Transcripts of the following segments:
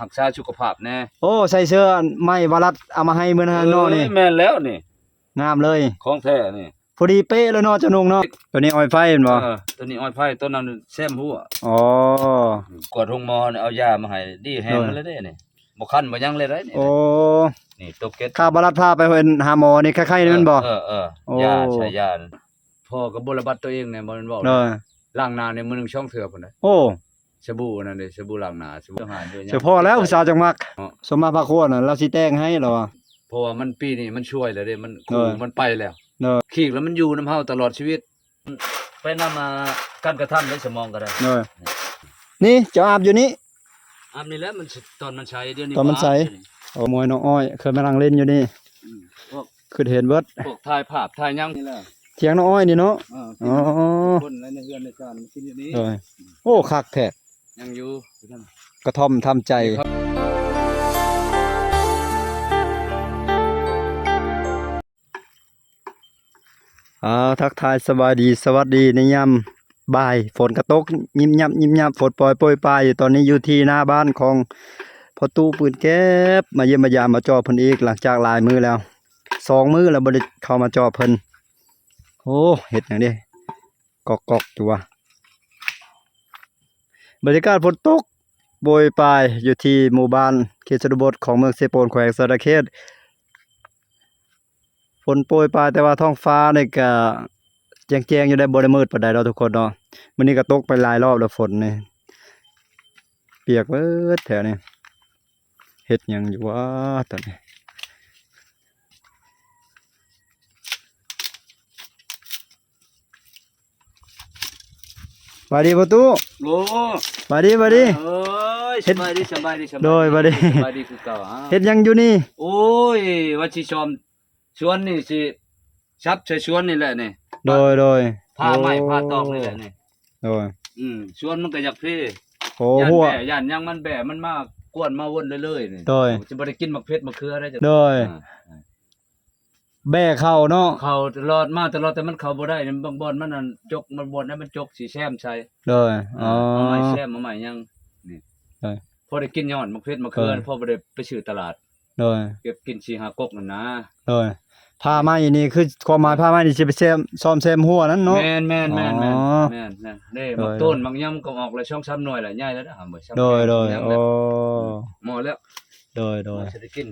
ຮັກສາສຸຂະພາບແດ່. ໂອ້ ໃສ່ເສື້ອໄມ້ວາລັດເອົາມາໃຫ້ມື້ນັ້ນເນາະນີ້. ໂອ້ຍ ແມ່ນແລ້ວນີ້ ງາມເລີຍ ຂອງແທ້ນີ້. ພໍດີເປະເລີຍເນາະ ເຈົ້ານຸ່ງເນາະ. ໂຕນີ້ອ້ອຍໄຟແມ່ນບໍ່? ເອີ ໂຕນີ້ອ້ອຍໄຟ ໂຕນັ້ນແຊມຫົວ. ອໍ ກວດໂຮງໝໍ ເອົາຢາມາໃຫ້ ດີແຮງ ໂດຍ ມາເລີຍເດ້ນີ້ ບໍ່ຄັນບໍ່ຫຍັງເລີຍເດ້ນີ້. ໂອ້ ນີ້ຕົກເກັດ ຂ້າວາລັດພາໄປຫາໝໍນີ້ ໄຄໆ ນີ້ແມ່ນບໍ່? ເອີ ເອີ ໂອ້ ຢາ ໃຊ້ຢາ. ພໍ່ກໍບໍ່ລະບັດຕົວເອງແດ່ ບໍ່ແມ່ນເວົ້າ ໂດຍ ລ້າງໜ້ານີ້ມື້ໜຶ່ງສອງເທື່ອພຸ້ນນະ. ໂອ້ ສະບູນັ້ນເດ້ ສະບູລ້າງໜ້າ ສະບູຫານຢູ່. ສະພໍແລ້ວ ຜູ້ສາວຈັ່ງມັກ. ເນາະ ສົມມາພາຄວນນະ ລາວຊິແຕ່ງໃຫ້ລາວວ່າ ເພາະວ່າມັນປີນີ້ມັນຊ່ວຍແລ້ວເດ້ ມັນ ໂດຍ ມັນໄປແລ້ວ. ໂດຍ ຄີກແລ້ວມັນຢູ່ນຳເຮົາຕະຫຼອດຊີວິດ ໄປນຳ ອ່າ ການກະທຳໃນສະໝອງກໍໄດ້. ໂດຍ ນີ້ເຈົ້າອາບຢູ່ນີ້ ອາບນີ້ແຫຼະ ມັນ ຕອນມັນໃສ ດຽວນີ້ ຕອນມັນໃສ ບໍ່ອາບຢູ່ນີ້. ໂອ້ ມວຍນ້ອງອ້ອຍ ເຄີຍມານັ່ງຫຼິ້ນຢູ່ນີ້. ອືມ ພວກ ຄິດເຫັນເບິດ ພວກຖ່າຍພາບຖ່າຍຫຍັງນີ້ແຫຼະ ຖຽງນ້ອງອ້ອຍນີ້ເນາະ. ເອີ ອໍ ກິນ ຄົນໃນເຮືອນໃນຊານກິນຢູ່ນີ້. ໂດຍ ໂອ້ ຄັກແທ້ ຍັງຢູ່ ກະທ່ອມທຳໃຈ. ອ່າ ທັກທາຍສະບາຍດີ ສະຫວັດດີໃນຍາມບ່າຍ. ຝົນກະຕົກຍິບຍັບຍິບຍັບ ຝົນປ່ອຍໂປຍປາຍຢູ່. ຕອນນີ້ຢູ່ທີ່ໜ້າບ້ານຂອງພໍ່ຕູ້ປືນແກັບ ມາຢ້ຽມມາຢາມມາເຈາະເພິ່ນອີກ ຫຼັງຈາກຫຼາຍມື້ແລ້ວ ສອງມື້ແລ້ວບໍ່ໄດ້ເຂົ້າມາເຈາະເພິ່ນ. ໂອ້ ເຮັດຫຍັງເດ້ ກອກໆ ຢູ່ວະ. ບັນຍາກາດຝົນຕົກໂປຍປາຍຢູ່ທີ່ໝູ່ບ້ານເຂດຊົນນະບົດຂອງເມືອງເຊໂປນ ແຂວງສະຫວັນນະເຂດ. ຝົນໂປຍປາຍ ແຕ່ວ່າທ້ອງຟ້ານີ້ກະແຈ້ງໆ ຢູ່ໄດ໋ ບໍ່ໄດ້ມືດປານໃດເນາະທຸກຄົນເນາະ. ມື້ນີ້ກະຕົກໄປຫຼາຍຮອບແລ້ວຝົນນີ້ ປຽກເບິດແຖວນີ້. ເຮັດຫຍັງຢູ່ວະຕອນນີ້? ສະບາຍດີພໍ່ຕູ້. ໂອ້ ສະບາຍດີ ສະບາຍດີ. ເອີຍ ເຮັດ ສະບາຍດີ ສະບາຍດີ ສະບາຍດີ. ໂດຍ ສະບາຍດີ ສະບາຍດີຄືເກົ່າ. ອ່າ ເຮັດຫຍັງຢູ່ນີ້? ໂອ້ຍ ວ່າຊິຊອມສວນນີ້ ຊິສັບໃສ່ສວນນີ້ແຫຼະນີ້. ໂດຍ ໂດຍ ຜ່າໄມ້ ໂອ້ ຜ່າຕອກນີ້ແຫຼະນີ້. ໂດຍ ອືມ ສວນມັນກໍຢາກເພ. ໂອ້ ຢ້ານແບ້ ຢ້ານຫຍັງມັນແບ້ ມັນມາກວນມາວົນເລື້ອຍໆນີ້. ໂດຍ ຊິບໍ່ໄດ້ກິນໝາກເຜັດໝາກເຂືອໄດ້. ໂດຍ ອ່າ ແບ້ເຂົ້າເນາະ ເຂົ້າຕະຫຼອດ ມາຕະຫຼອດ ແຕ່ມັນເຂົ້າບໍ່ໄດ້. ບາງບ່ອນມັນອັນຈົກ ບາງບ່ອນນັ້ນມັນຈົກ ຊິແຊມໃສ່. ໂດຍ ອໍ ເອົາໄມ້ແຊມ ເອົາໄມ້ຫຍັງນີ້. ໂດຍ ພໍໄດ້ກິນຍອດໝາກເຜັດໝາກເຂືອ ໂດຍ ພໍບໍ່ໄດ້ໄປຊື້ຕະຫຼາດ. ໂດຍ ເກັບກິນສີ່ຫ້າກົກນັ້ນນາ. ໂດຍ ຜ່າໄມ້ນີ້ຄືຄວາມໝາຍ ຜ່າໄມ້ນີ້ຊິໄປແຊມ ສ້ອມແຊມຮົ້ວນັ້ນເນາະ. ແມ່ນໆໆໆ ອໍ ແມ່ນໆ ເດ້ ໂດຍ ໝາກໂຕນ ໂດຍ ໝາກຫຍັງກໍອອກລະສອງສາມໜ່ວຍລະ ໃຫຍ່ແລ້ວເດ້ ບໍ່ສຳ ໂດຍ ໂດຍ ແລ້ວ ອໍ ເໝາະແລ້ວ. ໂດຍ ໂດຍ ຊິໄດ້ກິນ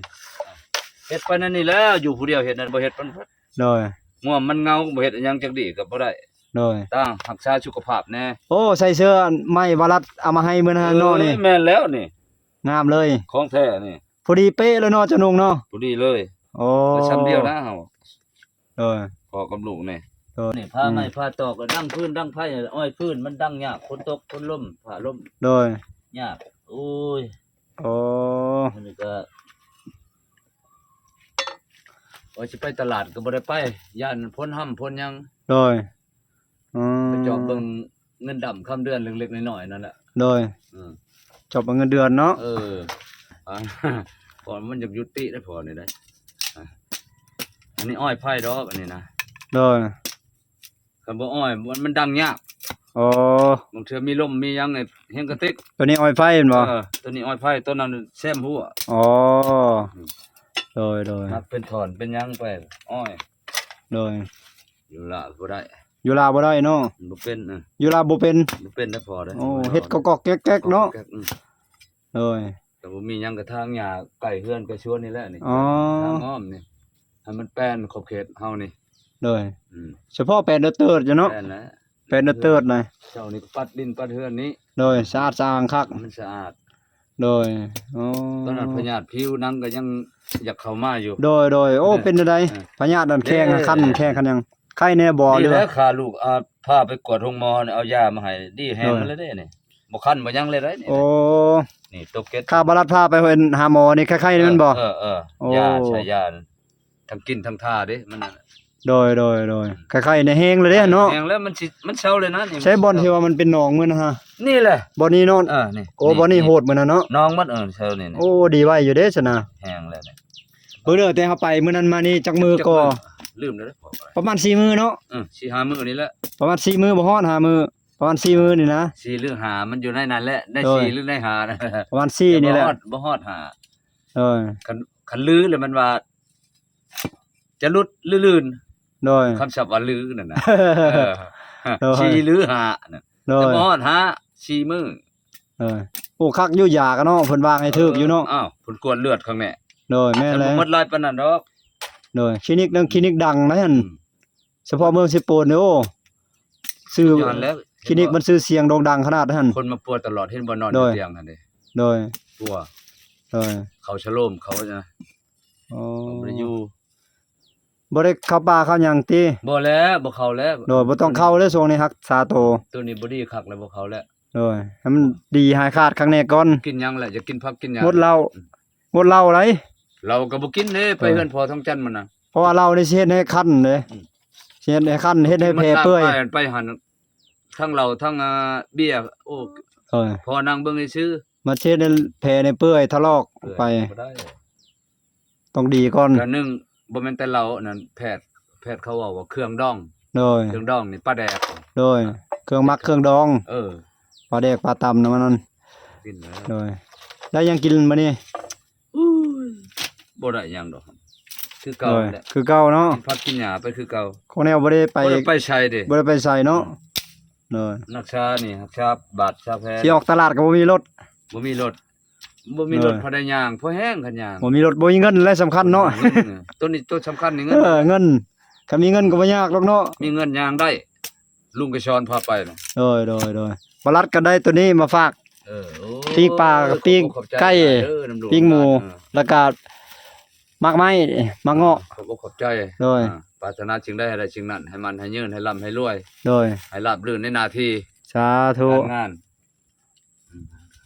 ເຮັດໄປນັ້ນນີ້ແຫຼະ ຢູ່ຜູ້ດຽວເຮັດນັ້ນ ບໍ່ເຮັດມັນ ໂດຍ ງ່ວງມັນເຫງົາ ບໍ່ເຮັດຫຍັງຈັກດີ້ກໍບໍ່ໄດ້. ໂດຍ ຕ້ອງຮັກສາສຸຂະພາບແດ່. ໂອ້ ໃສ່ເສື້ອໄມ້ວາລັດເອົາມາໃຫ້ມື້ນັ້ນເນາະນີ້. ເອີຍ ແມ່ນແລ້ວນີ້ ງາມເລີຍ ຂອງແທ້ນີ້. ພໍດີເປະເລີຍເນາະ ເຈົ້ານຸ່ງເນາະ. ພໍດີເລີຍ. ໂອ້ ໄປຊຳດຽວນະເຮົາ. ໂດຍ ພໍ່ກັບລູກນີ້. ໂດຍ ນີ້ ອືມ ຜ່າໄມ້ຜ່າຕອກ ດັງຟືນດັງໄຟ ອ້ອຍຟືນມັນດັງຍາກ ຝົນຕົກຝົນລົມ ຟ້າລົມ. ໂດຍ ຍາກ. ໂອ້ຍ ໂອ້ ອັນນີ້ກໍ ວ່າຊິໄປຕະຫຼາດກໍບໍ່ໄດ້ໄປ ຢ້ານຝົນຮ່ຳຝົນຫຍັງ. ໂດຍ ອືມ ໄປຈອບເບິ່ງເງິນດຳຄຳເດືອນເລັກໆນ້ອຍໆນັ້ນແຫຼະ. ໂດຍ ອືມ ຈອບເບິ່ງເງິນເດືອນເນາະ. ເອີ ອ່າ ພໍ່ມັນຢາກຢຸດຕິໄດ້ພໍ່ນີ້ໄດ້. ອ່າ ອັນນີ້ອ້ອຍໄຜ່ດອກ ອັນນີ້ນະ. ໂດຍ ຄັນບໍ່ອ້ອຍ ມັນ ມັນດັງຍາກ. ອໍ ບາງເທື່ອມີລົມມີຫຍັງ ແຮງກະຕິກ. ໂຕນີ້ອ້ອຍໄຜ່ແມ່ນບໍ່? ເອີ ໂຕນີ້ອ້ອຍໄຜ່ ໂຕນັ້ນແຊມຫົວ. ອໍ ອືມ ໂດຍໆ ມັກເປັນທ່ອນເປັນຫຍັງໄປ ອ້ອຍ. ໂດຍ ຢູ່ລາວບໍ່ໄດ້ ຢູ່ລາວບໍ່ໄດ້ເນາະ. ບໍ່ເປັນ ເອີ ຢູ່ລາວບໍ່ເປັນ ບໍ່ເປັນນະພໍ່ເດີ. ໂອ້ ເຮັດກອກໆແກກໆເນາະ. ອືມ ໂດຍ ກໍບໍ່ມີຫຍັງ ກໍທາງຫຍ້າໃກ້ເຮືອນໃກ້ສວນນີ້ແຫຼະນີ້. ອໍ ທາງອ້ອມນີ້ ໃຫ້ມັນແປນຂອບເຂດເຮົານີ້. ໂດຍ ອືມ ສະເພາະແປນເຕີດໆຢູ່ເນາະ. ແປນແຫຼະ ແປນເຕີດໆນະ. ເຈົ້ານີ້ກໍປັດດິນປັດເຮືອນນີ້. ໂດຍ ສະອາດສະອ້າງຄັກ ມັນສະອາດ. ໂດຍ ອໍ ຕອນນັ້ນພະຍາດຜິວໜັງກໍຍັງຢາກເຂົ້າມາຢູ່. ໂດຍໆ ໂອ້ ເອີ ເປັນຈັ່ງໃດ? ເອີ ພະຍາດນັ້ນແຂງ ເອີ ຄັນແຂງຄັນຫຍັງ ໄຂ້ແດ່ບໍ່? ນີ້ແຫຼະ ຫຼືວ່າ ຂ້າລູກ ອ່າ ພາໄປກວດໂຮງໝໍ ເອົາຢາມາໃຫ້ ດີແຮງ ໂດຍ ມາເລີຍເດ້ນີ້ ບໍ່ຄັນບໍ່ຫຍັງເລີຍເດ້ນີ້. ໂອ້ ນີ້ຕົກເກັດ ຂ້າວາລັດພາໄປຫາໝໍນີ້ ໄຂ້ໆນີ້ແມ່ນບໍ່? ເອີໆ ໂອ້ ຢາ ໃຊ້ຢາ ທັງກິນທັງທາເດ້ ມັນນັ້ນ. ໂດຍໆໆ ອືມ ໄຂ້ໆນີ້ແຮງເລີຍເດ້ເນາະ. ແຮງແລ້ວ ມັນຊິ ມັນເຊົາເລີຍນະນີ້. ໃສບ່ອນທີ່ວ່າມັນເປັນໜອງມື້ນັ້ນຫະ? ນີ້ແຫຼະ ບ່ອນນີ້ເນາະ. ເອີ ນີ້ ໂອ້ ນີ້ ບ່ອນນີ້ ນີ້ ໂຫດມື້ນັ້ນເນາະ. ໜອງມັນ ເອີ ເຊົານີ້ ນີ້ ໂອ້ ດີໄວ້ຢູ່ເດ້ຊັ້ນນະ. ແຮງແລ້ວນີ້ ເບິ່ງເດີ ແຕ່ເຮົາໄປມື້ນັ້ນມານີ້ຈັກມື້ກໍ ຈັກມື້ ລືມແລ້ວເດ້ ປະມານສີ່ມື້ເນາະ. ເອີ ສີ່ຫ້າມື້ນີ້ແຫຼະ ປະມານສີ່ມື້ ບໍ່ຮອດຫ້າມື້. ປະມານສີ່ມື້ນີ້ນະ ສີ່ຫຼືຫ້າ ມັນຢູ່ໃນນັ້ນແຫຼະ ໃນ ໂດຍ ສີ່ຫຼືໃນຫ້ານະ ປະມານສີ່ນີ້ແຫຼະ ແຕ່ບໍ່ຮອດ ບໍ່ຮອດຫ້າ ໂດຍ ຄັນ ຄັນລືແລ້ວມັນວ່າ ຈະຫຼຸດຫຼືລື່ນ ໂດຍ ຄຳສັບວ່າລືນັ້ນນະ ເອີ ໂດຍ ສີ່ຫຼືຫ້ານະ ໂດຍ ແຕ່ບໍ່ຮອດຫ້າ ສີ່ມື້ ໂດຍ ໂອ້ ຄັກຢູ່ຢາກະເນາະ ເພິ່ນວາງໃຫ້ຖືກຢູ່ເນາະ ເອີ ອ້າວ ເພິ່ນກວດເລືອດຂ້າງແນ່ ໂດຍ ແມ່ນແລ້ວ ມັນບໍ່ໝົດຫຼາຍປານນັ້ນດອກ ໂດຍ ຄລີນິກໜຶ່ງ ອືມ ຄລີນິກດັງໃດຫັ້ນ ອືມ ສະເພາະເມືອງເຊໂປນນີ້ ໂອ້ ຊື່ ຍອດແລ້ວ ຄລີນິກມັນຊື່ສຽງໂດ່ງດັງຂະໜາດຫັ້ນ ຄົນມາປົວຕະຫຼອດ ເຫັນບໍ່ ນອນຢູ່ ໂດຍ ຕຽງຫັ້ນເດ້ ໂດຍ ປົວ ໂດຍ ເຂົາສະໂລມເຂົານະ ອໍ ບໍ່ໄດ້ຢູ່ ບໍ່ໄດ້ເຂົ້າປ່າເຂົ້າຫຍັງຕິ? ບໍ່ແລ້ວ ບໍ່ເຂົ້າແລ້ວ ໂດຍ ບໍ່ຕ້ອງເຂົ້າເລີຍ ຊ່ວງນີ້ຮັກສາໂຕ ໂຕນີ້ບໍ່ດີຄັກແລ້ວ ບໍ່ເຂົ້າແລ້ວ ໂດຍ ໃຫ້ມັນດີຫາຍຂາດຄັກແນ່ກ່ອນ ກິນຫຍັງແຫຼະ? ຢາກກິນຜັກກິນຫຍັງ? ງົດເຫຼົ້າ ອືມ ງົດເຫຼົ້າໄດ໋ ເຫຼົ້າກໍບໍ່ກິນເດ້ ໄປເຮືອນພໍ່ທອງຈັນມັນນະ ເພາະວ່າເຫຼົ້ານີ້ຊິເຮັດໃຫ້ຄັນເດ້ ອືມ ຊິເຮັດໃຫ້ຄັນ ເຮັດໃຫ້ແຜເປື່ອຍ ມັນຕ່າງໄປ ໄປຫັ້ນ ທັງເຫຼົ້າທັງ ອ່າ ເບຍ ໂອ້ ໂດຍ ພໍນັ່ງເບິ່ງຊື່ໆ ມັນຊິເຮັດໃຫ້ແຜນີ້ເປື່ອຍທະລອກ ເປື່ອຍ ໄປ ບໍ່ໄດ້ ຕ້ອງດີກ່ອນ ກະໜຶ່ງ ບໍ່ແມ່ນແຕ່ເຫຼົ້ານັ້ນ ແພດ ແພດເຂົາເວົ້າວ່າເຄື່ອງດອງ ໂດຍ ເຄື່ອງດອງນີ້ປາແດກ ໂດຍ ເຄື່ອງໝັກເຄື່ອງດອງ ເອີ ປາແດກປາຕຳນຳມັນນັ້ນ ກິນແລ້ວ ໂດຍ ໄດ້ຫຍັງກິນມື້ນີ້? ອູ້ຍ ບໍ່ໄດ້ຫຍັງດອກ ຄືເກົ່າ ໂດຍ ແຫຼະ ຄືເກົ່າເນາະ ກິນຜັກກິນຫຍ້າໄປຄືເກົ່າ ຂອງແນວບໍ່ໄດ້ໄປ ບໍ່ໄດ້ໄປໃສເດ້ ບໍ່ໄດ້ໄປໃສເນາະ ອືມ ໂດຍ ຮັກສານີ້ ຮັກສາບາດສາແຜ ຊິອອກຕະຫຼາດກໍບໍ່ມີລົດ ບໍ່ມີລົດ ບໍ່ມີລົດ ໂດຍ ພໍໄດ້ຍ່າງ ພໍແຮງຄັນຍ່າງ ບໍ່ມີລົດ ບໍ່ມີເງິນແຫຼະສຳຄັນເນາະ ອືມ ໂຕນີ້ໂຕສຳຄັນນີ້ເງິນ ເອີ ເງິນ ຄັນມີເງິນກໍບໍ່ຍາກດອກເນາະ ມີເງິນຍ່າງໄດ້ ລຸງໄກສອນພາໄປນະ ໂດຍ ໂດຍ ໂດຍ ປະລັດກໍໄດ້ໂຕນີ້ມາຝາກ ເອີ ໂອ້ ປີ້ງປາ ໂອ້ຍ ປີ້ງໄກ່ ຂອບໃຈຫຼາຍເດີ ປີ້ງໝູ ເອີ ແລ້ວກໍໝາກໄມ້ ໝາກເງາະ ຂອບອົກຂອບໃຈ ໂດຍ ອ່າ ປາດຖະໜາສິ່ງໃດໃຫ້ໄດ້ສິ່ງນັ້ນ ໃຫ້ໝັ້ນໃຫ້ຍືນ ໃຫ້ລ່ຳໃຫ້ລວຍ ໂດຍ ໃຫ້ລາບລື່ນໃນໜ້າທີ່ ສາທຸ ການງານ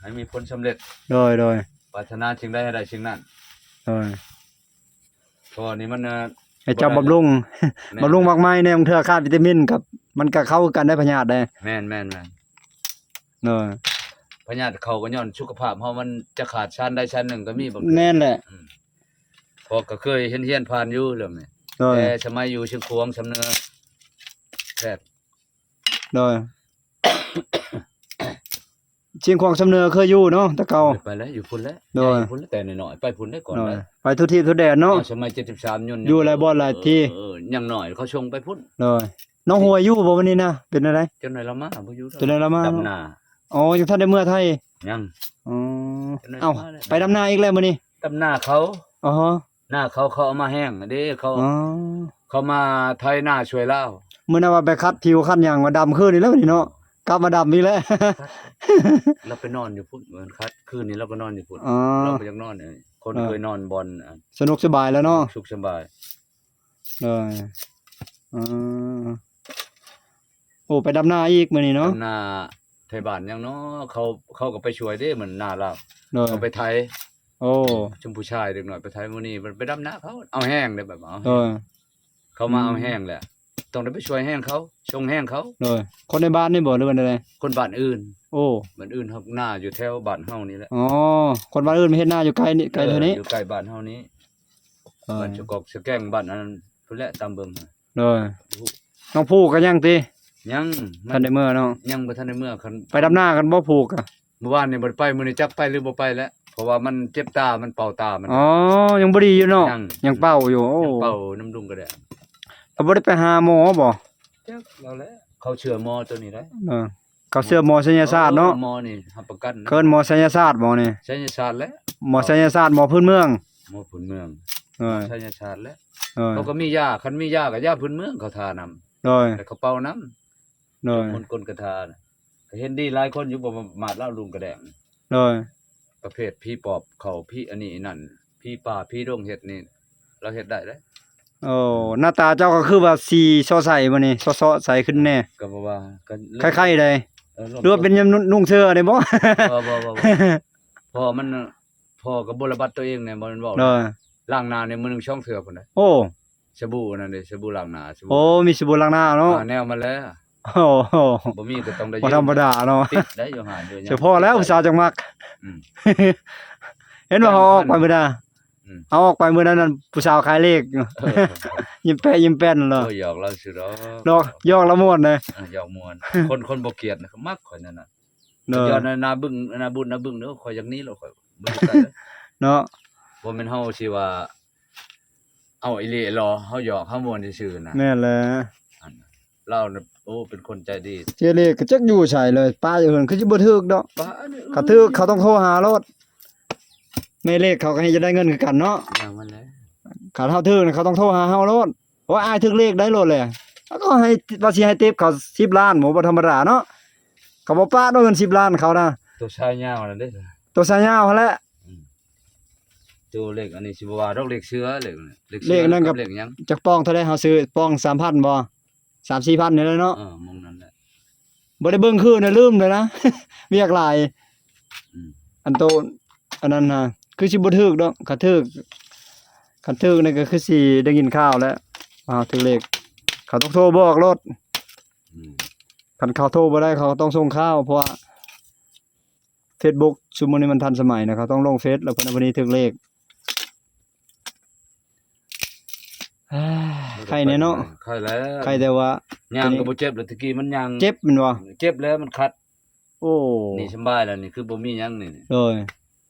ໃຫ້ມີຜົນສຳເລັດ ໂດຍ ໂດຍ ປາດຖະໜາສິ່ງໃດໃຫ້ໄດ້ສິ່ງນັ້ນ ໂດຍ ເພາະວ່ານີ້ມັນ ເອີ ໃຫ້ເຈົ້າ ແມ່ນ ບຳລຸງ ແມ່ນ ບຳລຸງໝາກໄມ້ແດ່ ບາງເທື່ອຂາດວິຕາມິນກັບ ມັນກໍເຂົ້າຄືກັນໄດ້ພະຍາດເດ້ ແມ່ນໆໆ ໂດຍ ພະຍາດເຂົ້າກໍຍ້ອນສຸຂະພາບເຮົາມັນຈະຂາດສານໃດສານໜຶ່ງກໍມີບາງເທື່ອ ແມ່ນແຫຼະ ອືມ ເພາະກໍເຄີຍເຫັນຮຽນຜ່ານຢູ່ເລື່ອງນີ້ ໂດຍ ແຕ່ສະໄໝຢູ່ຊຽງຂວາງຊຳເໜືອແພດ ໂດຍ ຊຽງຂວາງຊຳເໜືອເຄີຍຢູ່ເນາະ ແຕ່ເກົ່າ ໄປແລ້ວ ຢູ່ພຸ້ນແລ້ວ ໂດຍ ຢູ່ພຸ້ນແລ້ວ ແຕ່ນ້ອຍໆ ໄປພຸ້ນແລ້ວກ່ອນ ໂດຍ ໄດ້ ໄປທົ່ວທີບທົ່ວແດນເນາະ ສະໄໝເຈັດສິບສາມ ຢູ່ ຢູ່ຫຼາຍບ່ອນຫຼາຍທີ່ ເອີ ຍັງນ້ອຍເຂົາສົ່ງໄປພຸ້ນ ໂດຍ ນ້ອງຮວຍຢູ່ບໍ່ມື້ນີ້ນະ ເປັນແນວໃດ? ຈັກໜ້ອຍລາວມາ ບໍ່ຢູ່ ຈັກໜ້ອຍລາວມາ ດຳນາ ອໍ ຍັງທັນໄດ້ເມືອໄທ ຍັງ ອໍ ເອົາ ໄປດຳນາອີກແລ້ວມື້ນີ້ ດຳນາເຂົາ ອໍ ນາເຂົາ ເຂົາເອົາມາແຫ້ງເດ້ ເຂົາ ອໍ ເຂົາມາໄຖນາຊ່ວຍລາວ ມື້ນັ້ນວ່າໄປຂັດຜິວຂັດຫຍັງວ່າດຳຄືນນີ້ແລ້ວນີ້ເນາະ ກັບມາດຳອີກແລ້ວ ລາວໄປນອນຢູ່ພຸ້ນ ມື້ຄັດ ຄືນນີ້ລາວກໍນອນຢູ່ພຸ້ນ ອໍ ລາວບໍ່ຢາກນອນ ຄົນເຄີຍນອນບ່ອນ ເອີ ສະໜຸກສະບາຍແລ້ວເນາະ ສຸກສະບາຍ ໂດຍ ເອີ ໂອ້ ໄປດຳນາອີກມື້ນີ້ເນາະ ດຳນາໄຖບ້ານຫຍັງເນາະ ເຂົາ ເຂົາກໍໄປຊ່ວຍເດ້ ມັນນາລາວ ໂດຍ ເຂົາໄປໄຖ ໂອ້ ຊຸມຜູ້ຊາຍເດັກນ້ອຍໄປໄຖ ມື້ນີ້ໄປດຳນາເຂົາ ເອົາແຮງເດ້ ແບບເອົາແຮງ ໂດຍ ເຂົາມາເອົາແຮງແຫຼະ ອືມ ຕ້ອງໄດ້ໄປຊ່ວຍແຮງເຂົາ ສົ່ງແຮງເຂົາ ໂດຍ ຄົນໃນບ້ານນີ້ບໍ່ ຫຼືວ່າໃດ? ຄົນບ້ານອື່ນ ໂອ້ ບ້ານອື່ນ ຮັກນາຢູ່ແຖວບ້ານເຮົານີ້ແຫຼະ ອໍ ຄົນບ້ານອື່ນມາເຮັດນາຢູ່ໃກ້ນີ້ ໃກ້ເທົ່ານີ້ ເອີ ຢູ່ໃກ້ບ້ານເຮົານີ້ ໂດຍ ບ້ານສະກອກສະແກງ ບ້ານອັນນັ້ນພຸ້ນແຫຼະ ຕາມເບິ່ງ ໂດຍ ນ້ອງພູກໍຍັງຕິ? ຍັງ ມັນ ທັນໄດ້ເມືອເນາະ ຍັງບໍ່ທັນໄດ້ເມືອ ຄັນ ໄປດຳນາກັນບໍ່ພູກະ? ມື້ວານນີ້ບໍ່ໄດ້ໄປ ມື້ນີ້ຈັກໄປຫຼືບໍ່ໄປແຫຼະ ເພາະວ່າມັນເຈັບຕາ ມັນເປົ່າຕາມັນ ອໍ ຍັງບໍ່ດີຢູ່ເນາະ ຍັງ ຍັງເປົ່າຢູ່ ໂອ້ ຍັງເປົ່ານຳລຸງກໍໄດ້ ແລ້ວບໍ່ໄດ້ໄປຫາໝໍບໍ່? ຈັກແລ້ວແຫຼະ ເຂົາເຊື່ອໝໍໂຕນີ້ໄດ໋ ເອີ ເຂົາເຊື່ອໝໍໄສຍະສາດເນາະ ໝໍນີ້ຮັບປະກັນນະ ເອີ້ນໝໍໄສຍະສາດ ໝໍນີ້ ໄສຍະສາດແຫຼະ ໝໍໄສຍະສາດ ໝໍພື້ນເມືອງ ໝໍພື້ນເມືອງ ເອີ ໄສຍະສາດແຫຼະ ເອີ ເຂົາກໍມີຢາ ຄັນມີຢາກໍຢາພື້ນເມືອງເຂົາທານຳ ໂດຍ ແລ້ວເຂົາເປົ່ານຳ ໂດຍ ມົນກົນກະທານະ ກໍເຫັນດີຫຼາຍຄົນຢູ່ ບໍ່ປະໝາດລາວ ລຸງກະແດງ ໂດຍ ປະເພດຜີປອບເຂົ້າ ຜີອັນນີ້ອັນນັ້ນ ຜີປ່າຜີດົງເຮັດນີ້ ລາວເຮັດໄດ້ເດ້ ໂອ້ ໜ້າຕາເຈົ້າກໍຄືວ່າສີສໍ້ໃສມື້ນີ້ ເຊາະໆໃສຂຶ້ນແດ່ ກໍບໍ່ວ່າ ກໍ ໄຂ້ໆໃດ ເອີ ຫຼືວ່າເປັນຍາມນຸ່ງເສື້ອນີ້ບໍ່? ບໍ່ ບໍ່ ບໍ່ ບໍ່ ເພາະມັນ ພໍ່ກໍບໍ່ລະບັດຕົວເອງແດ່ ບໍ່ແມ່ນເວົ້າ ໂດຍ ລ້າງໜ້າໃນມື້ໜຶ່ງສອງເທື່ອພຸ້ນນະ ໂອ້ ສະບູນັ້ນເດ້ ສະບູລ້າງໜ້າ ສະບູ ໂອ້ ມີສະບູລ້າງໜ້າເນາະ ຫາແນວມາແລ້ວ ໂອ້ ບໍ່ມີກໍຕ້ອງໄດ້ ບໍ່ທຳມະດາເນາະ ຕິດໄດ້ຢູ່ຫາຢູ່ ສະເພາະແລ້ວຜູ້ສາວຈັ່ງມັກ ອືມ ເຫັນວ່າເຂົາອອກໄປມື້ດາ ອືມ ເອົາອອກໄປມື້ນັ້ນນັ້ນ ຜູ້ສາວຂາຍເລກ ເອີ ຍິ້ມແປະຍິ້ມແປ້ນເນາະ ໂອ້ຍ ຢອກລາວຊື່ດອກ ດອກ ຢອກລາວມ່ວນເດ້ ເອີ ຢອກມ່ວນ ຄົນ ຄົນບໍ່ກຽດນະ ມັກຂ້ອຍນັ້ນນະ ເອີ ຢອກໜ້າ ໜ້າບຶ້ງ ໜ້າບຸດ ໜ້າບຶ້ງເດີ ຂ້ອຍຢາກໜີໂລດ ຂ້ອຍບໍ່ຢູ່ໃກ້ເດີ ເນາະ ບໍ່ແມ່ນເຮົາຊິວ່າ ເອົາອີ່ຫຼີຫຼໍ ເຮົາຢອກເຮົາມ່ວນຊື່ໆນະ ແມ່ນແຫຼະ ອັນລາວນະ ໂອ້ ເປັນຄົນໃຈດີ ເຈເລກກໍຈັກຢູ່ໃສເລີຍ ປ້າຢູ່ເຮືອນຄືຊິບໍ່ຖືກດອກ ປ້າອັນນີ້ ຄັນຖືກເຂົາຕ້ອງໂທຫາໂລດ ແມ່ເລກເຂົາກໍໃຫ້ຈະໄດ້ເງິນຄືກັນເນາະ ຢ່າງມັນແຫຼະ ຄັນເຮົາຖືກນະເຂົາຕ້ອງໂທຫາເຮົາໂລດ ໂອ້ຍ ອ້າຍຖືກເລກໄດ້ໂລດແຫຼະ ເຂົາກໍໃຫ້ ວ່າຊິໃຫ້ຕິບເຂົາສິບລ້ານ ບໍ່ ບໍ່ທຳມະດາເນາະ ເຂົາບໍ່ປະດອກເງິນສິບລ້ານເຂົານະ ໂຕສາຍຍາວນັ້ນເດ້ ໂຕສາຍຍາວຫັ້ນແຫຼະ ອືມ ໂຕເລກອັນນີ້ຊິບໍ່ວ່າດອກ ເລກເສືອ ເລກ ເລກເສືອ ເລກນັ້ນກັບເລກຫຍັງ ຈັກປ່ອງເທົ່າໃດ ເຮົາຊື້ປ່ອງສາມພັນບໍ່ ສາມສີ່ພັນນີ້ແຫຼະເນາະ ເອີ ໝ່ອງນັ້ນແຫຼະ ບໍ່ໄດ້ເບິ່ງຄືນະ ລືມແລ້ວນະ ວຽກຫຼາຍ ອືມ ອັນໂຕ ອັນນັ້ນນະ ຄືຊິບໍ່ຖືກດອກ ຄັນຖືກ ຄັນຖືກນີ້ກໍຄືຊິໄດ້ຍິນຂ່າວແລ້ວ ວ່າເຮົາຖືກເລກ ເຂົາຕ້ອງໂທບອກໂລດ ອືມ ຄັນເຂົາໂທບໍ່ໄດ້ ເຂົາກໍຕ້ອງສົ່ງຂ່າວ ເພາະວ່າ ເຟສບຸກຊຸມມື້ນີ້ມັນທັນສະໄໝນະ ເຂົາຕ້ອງລົງເຟສ ແລ້ວເພິ່ນ ເພິ່ນຖືກເລກ ໄຄແດ່ເນາະ ໄຄແລ້ວ ໄຄແຕ່ວ່າຍ່າງກໍບໍ່ເຈັບແລ້ວ ແຕ່ກີ້ມັນຍ່າງເຈັບແມ່ນບໍ່ ເຈັບແລ້ວມັນຂັດ ໂອ້ ນີ້ສະບາຍແລ້ວ ນີ້ຄືບໍ່ມີຫຍັງນີ້ ໂດຍ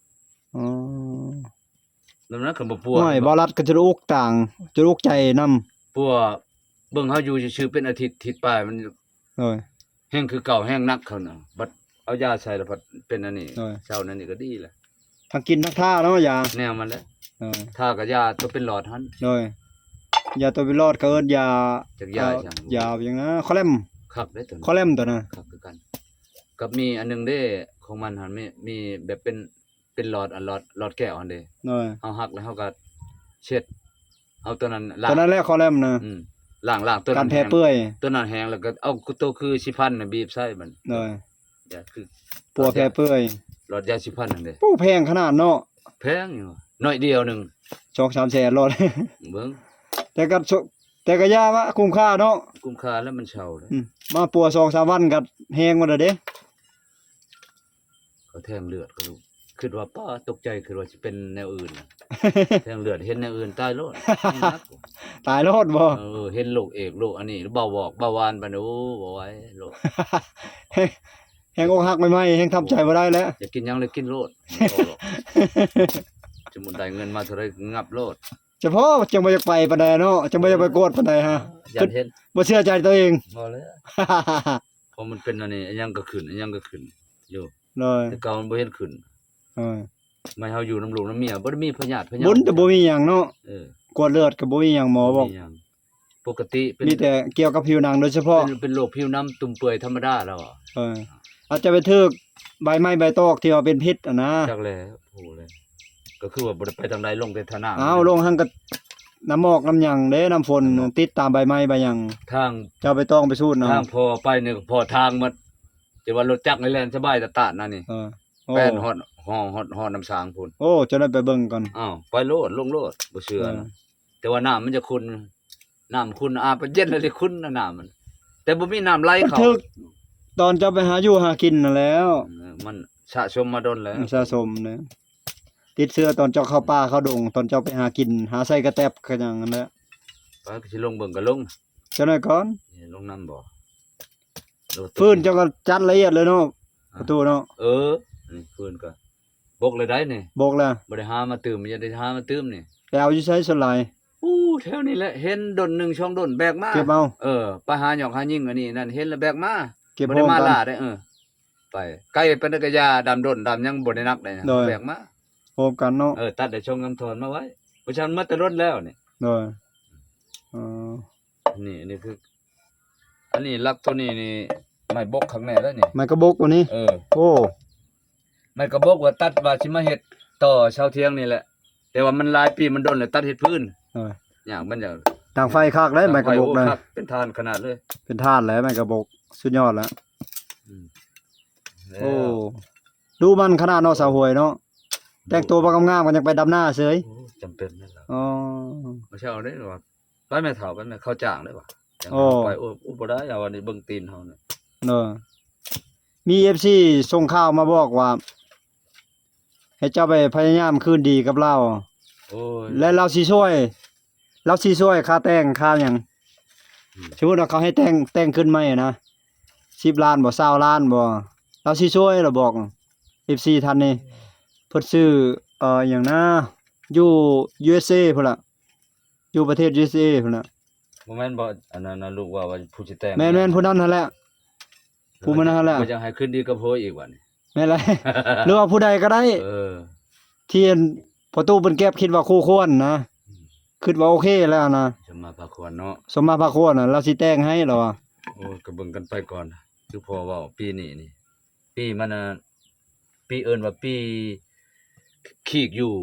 ອໍ ແລ້ວມັນກໍບໍ່ປົວ ໂອ້ຍ ບໍ່ລັດກໍຈົນອຸກຕາງ ຈົນອຸກໃຈນຳ ປົວ ເບິ່ງເຮົາຢູ່ຊື່ໆເປັນອາທິດ ທິດປາຍມັນ ໂດຍ ແຮງຄືເກົ່າ ແຮງໜັກເຂົານະ ບັດເອົາຢາໃສ່ແລ້ວພັດເປັນອັນນີ້ ໂດຍ ເຊົານັ້ນນີ້ກໍດີແຫຼະ ທັງກິນທັງທາເນາະຢາ ແນວມັນແຫຼະ ໂດຍ ທາກໍຢາຕົວເປັນຫຼອດຫັ້ນ ໂດຍ ຢາຕົວເປັນຫຼອດ ເຂົາເອີ້ນຢາ ຈັກຢາ ເອີ ຫຍັງ ຢາຫຍັງນະ ຄໍແລມ ຄັກເດ້ຕົວນັ້ນ ຄໍແລມຕົວນັ້ນ ຄັກຄືກັນ ກັບມີອັນໜຶ່ງເດ້ ຂອງມັນຫັ້ນມີ ມີແບບເປັນ ເປັນຫຼອດ ອັນຫຼອດ ຫຼອດແກ້ວຫັ້ນເດ້ ໂດຍ ເຮົາຫັກແລ້ວເຮົາກໍເຊັດ ເອົາຕົວນັ້ນລ້າງ ຕົວນັ້ນແຫຼະຄໍແລມນະ ອືມ ລ້າງ ລ້າງຕົວນັ້ນ ກັນແຜເປື່ອຍ ຕົວນັ້ນແຫ້ງແລ້ວກໍເອົາຕົວຄືຊິພັນນະ ບີບໃສ່ມັນ ໂດຍ ຢ່າຄື ປົວແຜເປື່ອຍ ຫຼອດຢາຊິພັນຫັ້ນເດ້ ໂອ້ ແພງຂະໜາດເນາະ ແພງຢູ່ ໜ້ອຍດຽວໜຶ່ງ ສອງສາມແສນໂລດ ເບິ່ງ ແຕ່ກໍ ແຕ່ກໍຢ່າວ່າຄຸ້ມຄ່າເນາະ ຄຸ້ມຄ່າແລ້ວມັນເຊົາເດ້ ອືມ ມາປົວສອງສາມວັນກໍແຮງໝົດແລ້ວເດ້ ເຂົາແທງເລືອດ ເຂົາຄິດວ່າ ປ້າ ຕົກໃຈ ຄິດວ່າຊິເປັນແນວອື່ນ ແທງເລືອດ ເຫັນແນວອື່ນ ຕາຍໂລດ ຕາຍໂລດບໍ່ ເອີ ເຫັນໂລກເອກ ໂລກອັນນີ້ ເບົາວອກ ເບົາຫວານປານ ໂອ້ ບໍ່ໄຫວໂລດ ແຮງ ແຮງອົກຫັກໃໝ່ໆ ແຮງທຳໃຈບໍ່ໄດ້ແລ້ວ ຢາກກິນຫຍັງເລີຍກິນໂລດ ບໍ່ອອກດອກ ສົມມຸດໄດ້ເງິນມາເທົ່າໃດ ງັບໂລດ ສະເພາະຈັ່ງບໍ່ຢາກໄປປານໃດເນາະ ຈັ່ງບໍ່ຢາກໄປກວດປານໃດຮະ ຢ້ານເຫັນ ບໍ່ເຊື່ອໃຈຕົວເອງ ບໍ່ແລ້ວ ເພາະມັນເປັນອັນນີ້ ອີຫຍັງກໍຂຶ້ນ ອີຫຍັງກໍຂຶ້ນຢູ່ ໂດຍ ແຕ່ເກົ່າມັນບໍ່ເຫັນຂຶ້ນ ໂດຍ ແມ່ນເຮົາຢູ່ນຳລູກນຳເມຍ ບໍ່ໄດ້ມີພະຍາດ ພະຍາດ ບົນແຕ່ບໍ່ມີຫຍັງເນາະ ເອີ ກວດເລືອດກໍບໍ່ມີຫຍັງ ໝໍບອກ ບໍ່ມີຫຍັງ ປົກກະຕິເປັນ ມີແຕ່ກ່ຽວກັບຜິວໜັງໂດຍສະເພາະ ເປັນ ເປັນໂລກຜິວໜັງ ຕຸ່ມເປື່ອຍທຳມະດາແລ້ວ ເອີ ອາດຈະໄປຖືກໃບໄມ້ໃບຕອກທີ່ວ່າເປັນພິດຫັ້ນນະ ຈັກແຫຼະ ຮູ້ແລ້ວ ກໍຄືວ່າບໍ່ໄດ້ໄປທາງໃດ ລົງແຕ່ທ່ານ້ຳ ອ້າວ ລົງຫັ້ນກໍນ້ຳໝອກນ້ຳຫຍັງເດ້ ນ້ຳຝົນ ນ້ຳໝອກ ຕິດຕາມໃບໄມ້ໃບຫຍັງ ທາງ ເຈົ້າໄປຕ້ອງໄປສູດເນາະ ທາງພໍ່ໄປນີ້ກໍພໍທາງໝົດ ແຕ່ວ່າລົດຈັກນີ້ແລ່ນສະບາຍຕາດໆນະນີ້ ເອີ ໂອ້ ແປນຮອດ ຮອດ ຮອດ ຮອດນ້ຳສາງພຸ້ນ ໂອ້ ເຈົ້າໄດ້ໄປເບິ່ງກ່ອນ ອ້າວ ໄປໂລດ ລົງໂລດ ບໍ່ເຊື່ອນະ ເອີ ແຕ່ວ່ານ້ຳມັນຈະຂຸ່ນ ນ້ຳຂຸ່ນ ອາບໄປເຢັນແລ້ວຊິຂຸ່ນນະນ້ຳມັນ ແຕ່ບໍ່ມີນ້ຳໄຫຼເຂົ້າ ມັນຖືກຕອນເຈົ້າໄປຫາຢູ່ຫາກິນນັ້ນແລ້ວ ເອີ ມັນສະສົມມາດົນແລ້ວ ມັນສະສົມແລ້ວ ຕິດເຊື້ອຕອນເຈົ້າເຂົ້າປ່າເຂົ້າດົງ ຕອນເຈົ້າໄປຫາກິນ ຫາໃສ່ກະແຕັບກະຫຍັງນັ້ນແຫຼະ ໄປ ກໍຊິລົງເບິ່ງກໍລົງ ຈັກໜ້ອຍກ່ອນ ເອີ ລົງນຳບໍ່ ຟືນເຈົ້າກໍຈັດລະອຽດເລີຍເນາະ ອາ ປະຕູເນາະ ເອີ ນີ້ຟືນກໍບົກແລ້ວໃດ໋ນີ້ ບົກແລ້ວ ບໍ່ໄດ້ຫາມາຕື່ມ ຢ່າໄດ້ຫາມາຕື່ມນີ້ ໄປເອົາຢູ່ໃສສ່ວນຫຼາຍ? ອູ້ ແຖວນີ້ແຫຼະ ເຫັນດົນໜຶ່ງສອງດົນແບກມາ ເກັບເອົາ ເອີ ໄປຫາຫຍອກຫາຍິງອັນນີ້ນັ້ນ ເຫັນແລ້ວແບກມາ ເກັບ ບໍ່ໄດ້ມາລ້າເດ້ ເອີ ໄປ ໄກປານໃດກະຢ່າ ດຳດົນດຳຫຍັງບໍ່ໄດ້ໜັກເດ້ ໂດຍ ແບກມາ ໂຮມກັນເນາະ ເອີ ຕັດໄດ້ສອງສາມທ່ອນມາໄວ້ ບໍ່ຊັ້ນໝົດແຕ່ດົນແລ້ວນີ້ ໂດຍ ອໍ ນີ້ ອັນນີ້ຄື ອັນນີ້ຫຼັກໂຕນີ້ນີ້ ໄມ້ບົກຄັກແນ່ເດ້ນີ້ ໄມ້ກະບົກໂຕນີ້ ເອີ ໂອ້ ໄມ້ກະບົກວ່າຕັດວ່າຊິມາເຮັດຕໍ່ເສົາຖຽງນີ້ແຫຼະ ແຕ່ວ່າມັນຫຼາຍປີມັນດົນແລ້ວ ຕັດເຮັດຟືນ ເອີ ຍາກມັນຢາກ ດັງໄຟຄັກເດ້ ດັງໄຟ ໄມ້ກະບົກ ໂອ້ ນະ ຄັກ ເປັນຖ່ານຂະໜາດເລີຍ ເປັນຖ່ານແຫຼະ ໄມ້ກະບົກ ສຸດຍອດແລ້ວ ອືມ ໂອ້ ດຸໝັ່ນຂະໜາດເນາະ ສາວຫວຍເນາະ ແຕ່ງໂຕມາງາມໆ ກໍຍັງໄປດຳນາເສີຍ ໂອ້ ຈຳເປັນແລ້ວ ອໍ ມາເຊົ້າເດ້ວ່າ ໄປແມ່ເຖົ້າ ໄປແມ່ ເຂົາຈ້າງເດ້ວ່າ ໂອ້ ໄປ ໂອ້ ບໍ່ໄດ້ ເອົາອັນນີ້ເບິ່ງຕີນເຮົານີ້ ເອີ ມີເອັຟຊີສົ່ງຂ່າວມາບອກວ່າ ໃຫ້ເຈົ້າໄປພະຍາຍາມຄືນດີກັບລາວ ໂອ້ຍ ແລະລາວຊິຊ່ວຍ ລາວຊິຊ່ວຍຄ່າແຕ່ງຄ່າຫຍັງ ອືມ ສົມມຸດວ່າເຂົາໃຫ້ແຕ່ງ ແຕ່ງຂຶ້ນໃໝ່ນະ ສິບລ້ານບໍ່ ຊາວລ້ານບໍ່ ລາວຊິຊ່ວຍລະບອກ ເອັຟຊີ ທ່ານນີ້ ເພິ່ນຊື່ ເອີ ຫຍັງນະ ຢູ່ ຢູເອສເອ ພຸ້ນລະ ຢູ່ປະເທດ ຢູເອສເອ ພຸ້ນລະ ບໍ່ແມ່ນບໍ່ ອັນນັ້ນນະ ລູກວ່າ ວ່າຜູ້ຊິແຕ່ງ ແມ່ນໆ ຜູ້ນັ້ນຫັ້ນແຫຼະ ຜູ້ມື້ນັ້ນຫັ້ນແຫຼະ ກໍຢາກໃຫ້ຄືນດີກັບໂພຍອີກບັດນີ້ ແມ່ນແຫຼະ ຫຼືວ່າຜູ້ໃດກໍໄດ້ ເອີ ທີ່ອັນພໍ່ຕູ້ເພິ່ນແກັບຄິດວ່າຄູ່ຄວນນະ ອືມ ຄິດວ່າໂອເຄແລ້ວນະ ສົມມາພາຄວນເນາະ ສົມມາພາຄວນນະ ລາວຊິແຕ່ງໃຫ້ລາວວ່າ ໂອ້ຍ ກໍເບິ່ງກັນໄປກ່ອນ ຄືພໍ່ເວົ້າ ປີນີ້ນີ້ ປີມັນນະ ປີເອີ້ນວ່າປີຂີກຢູ່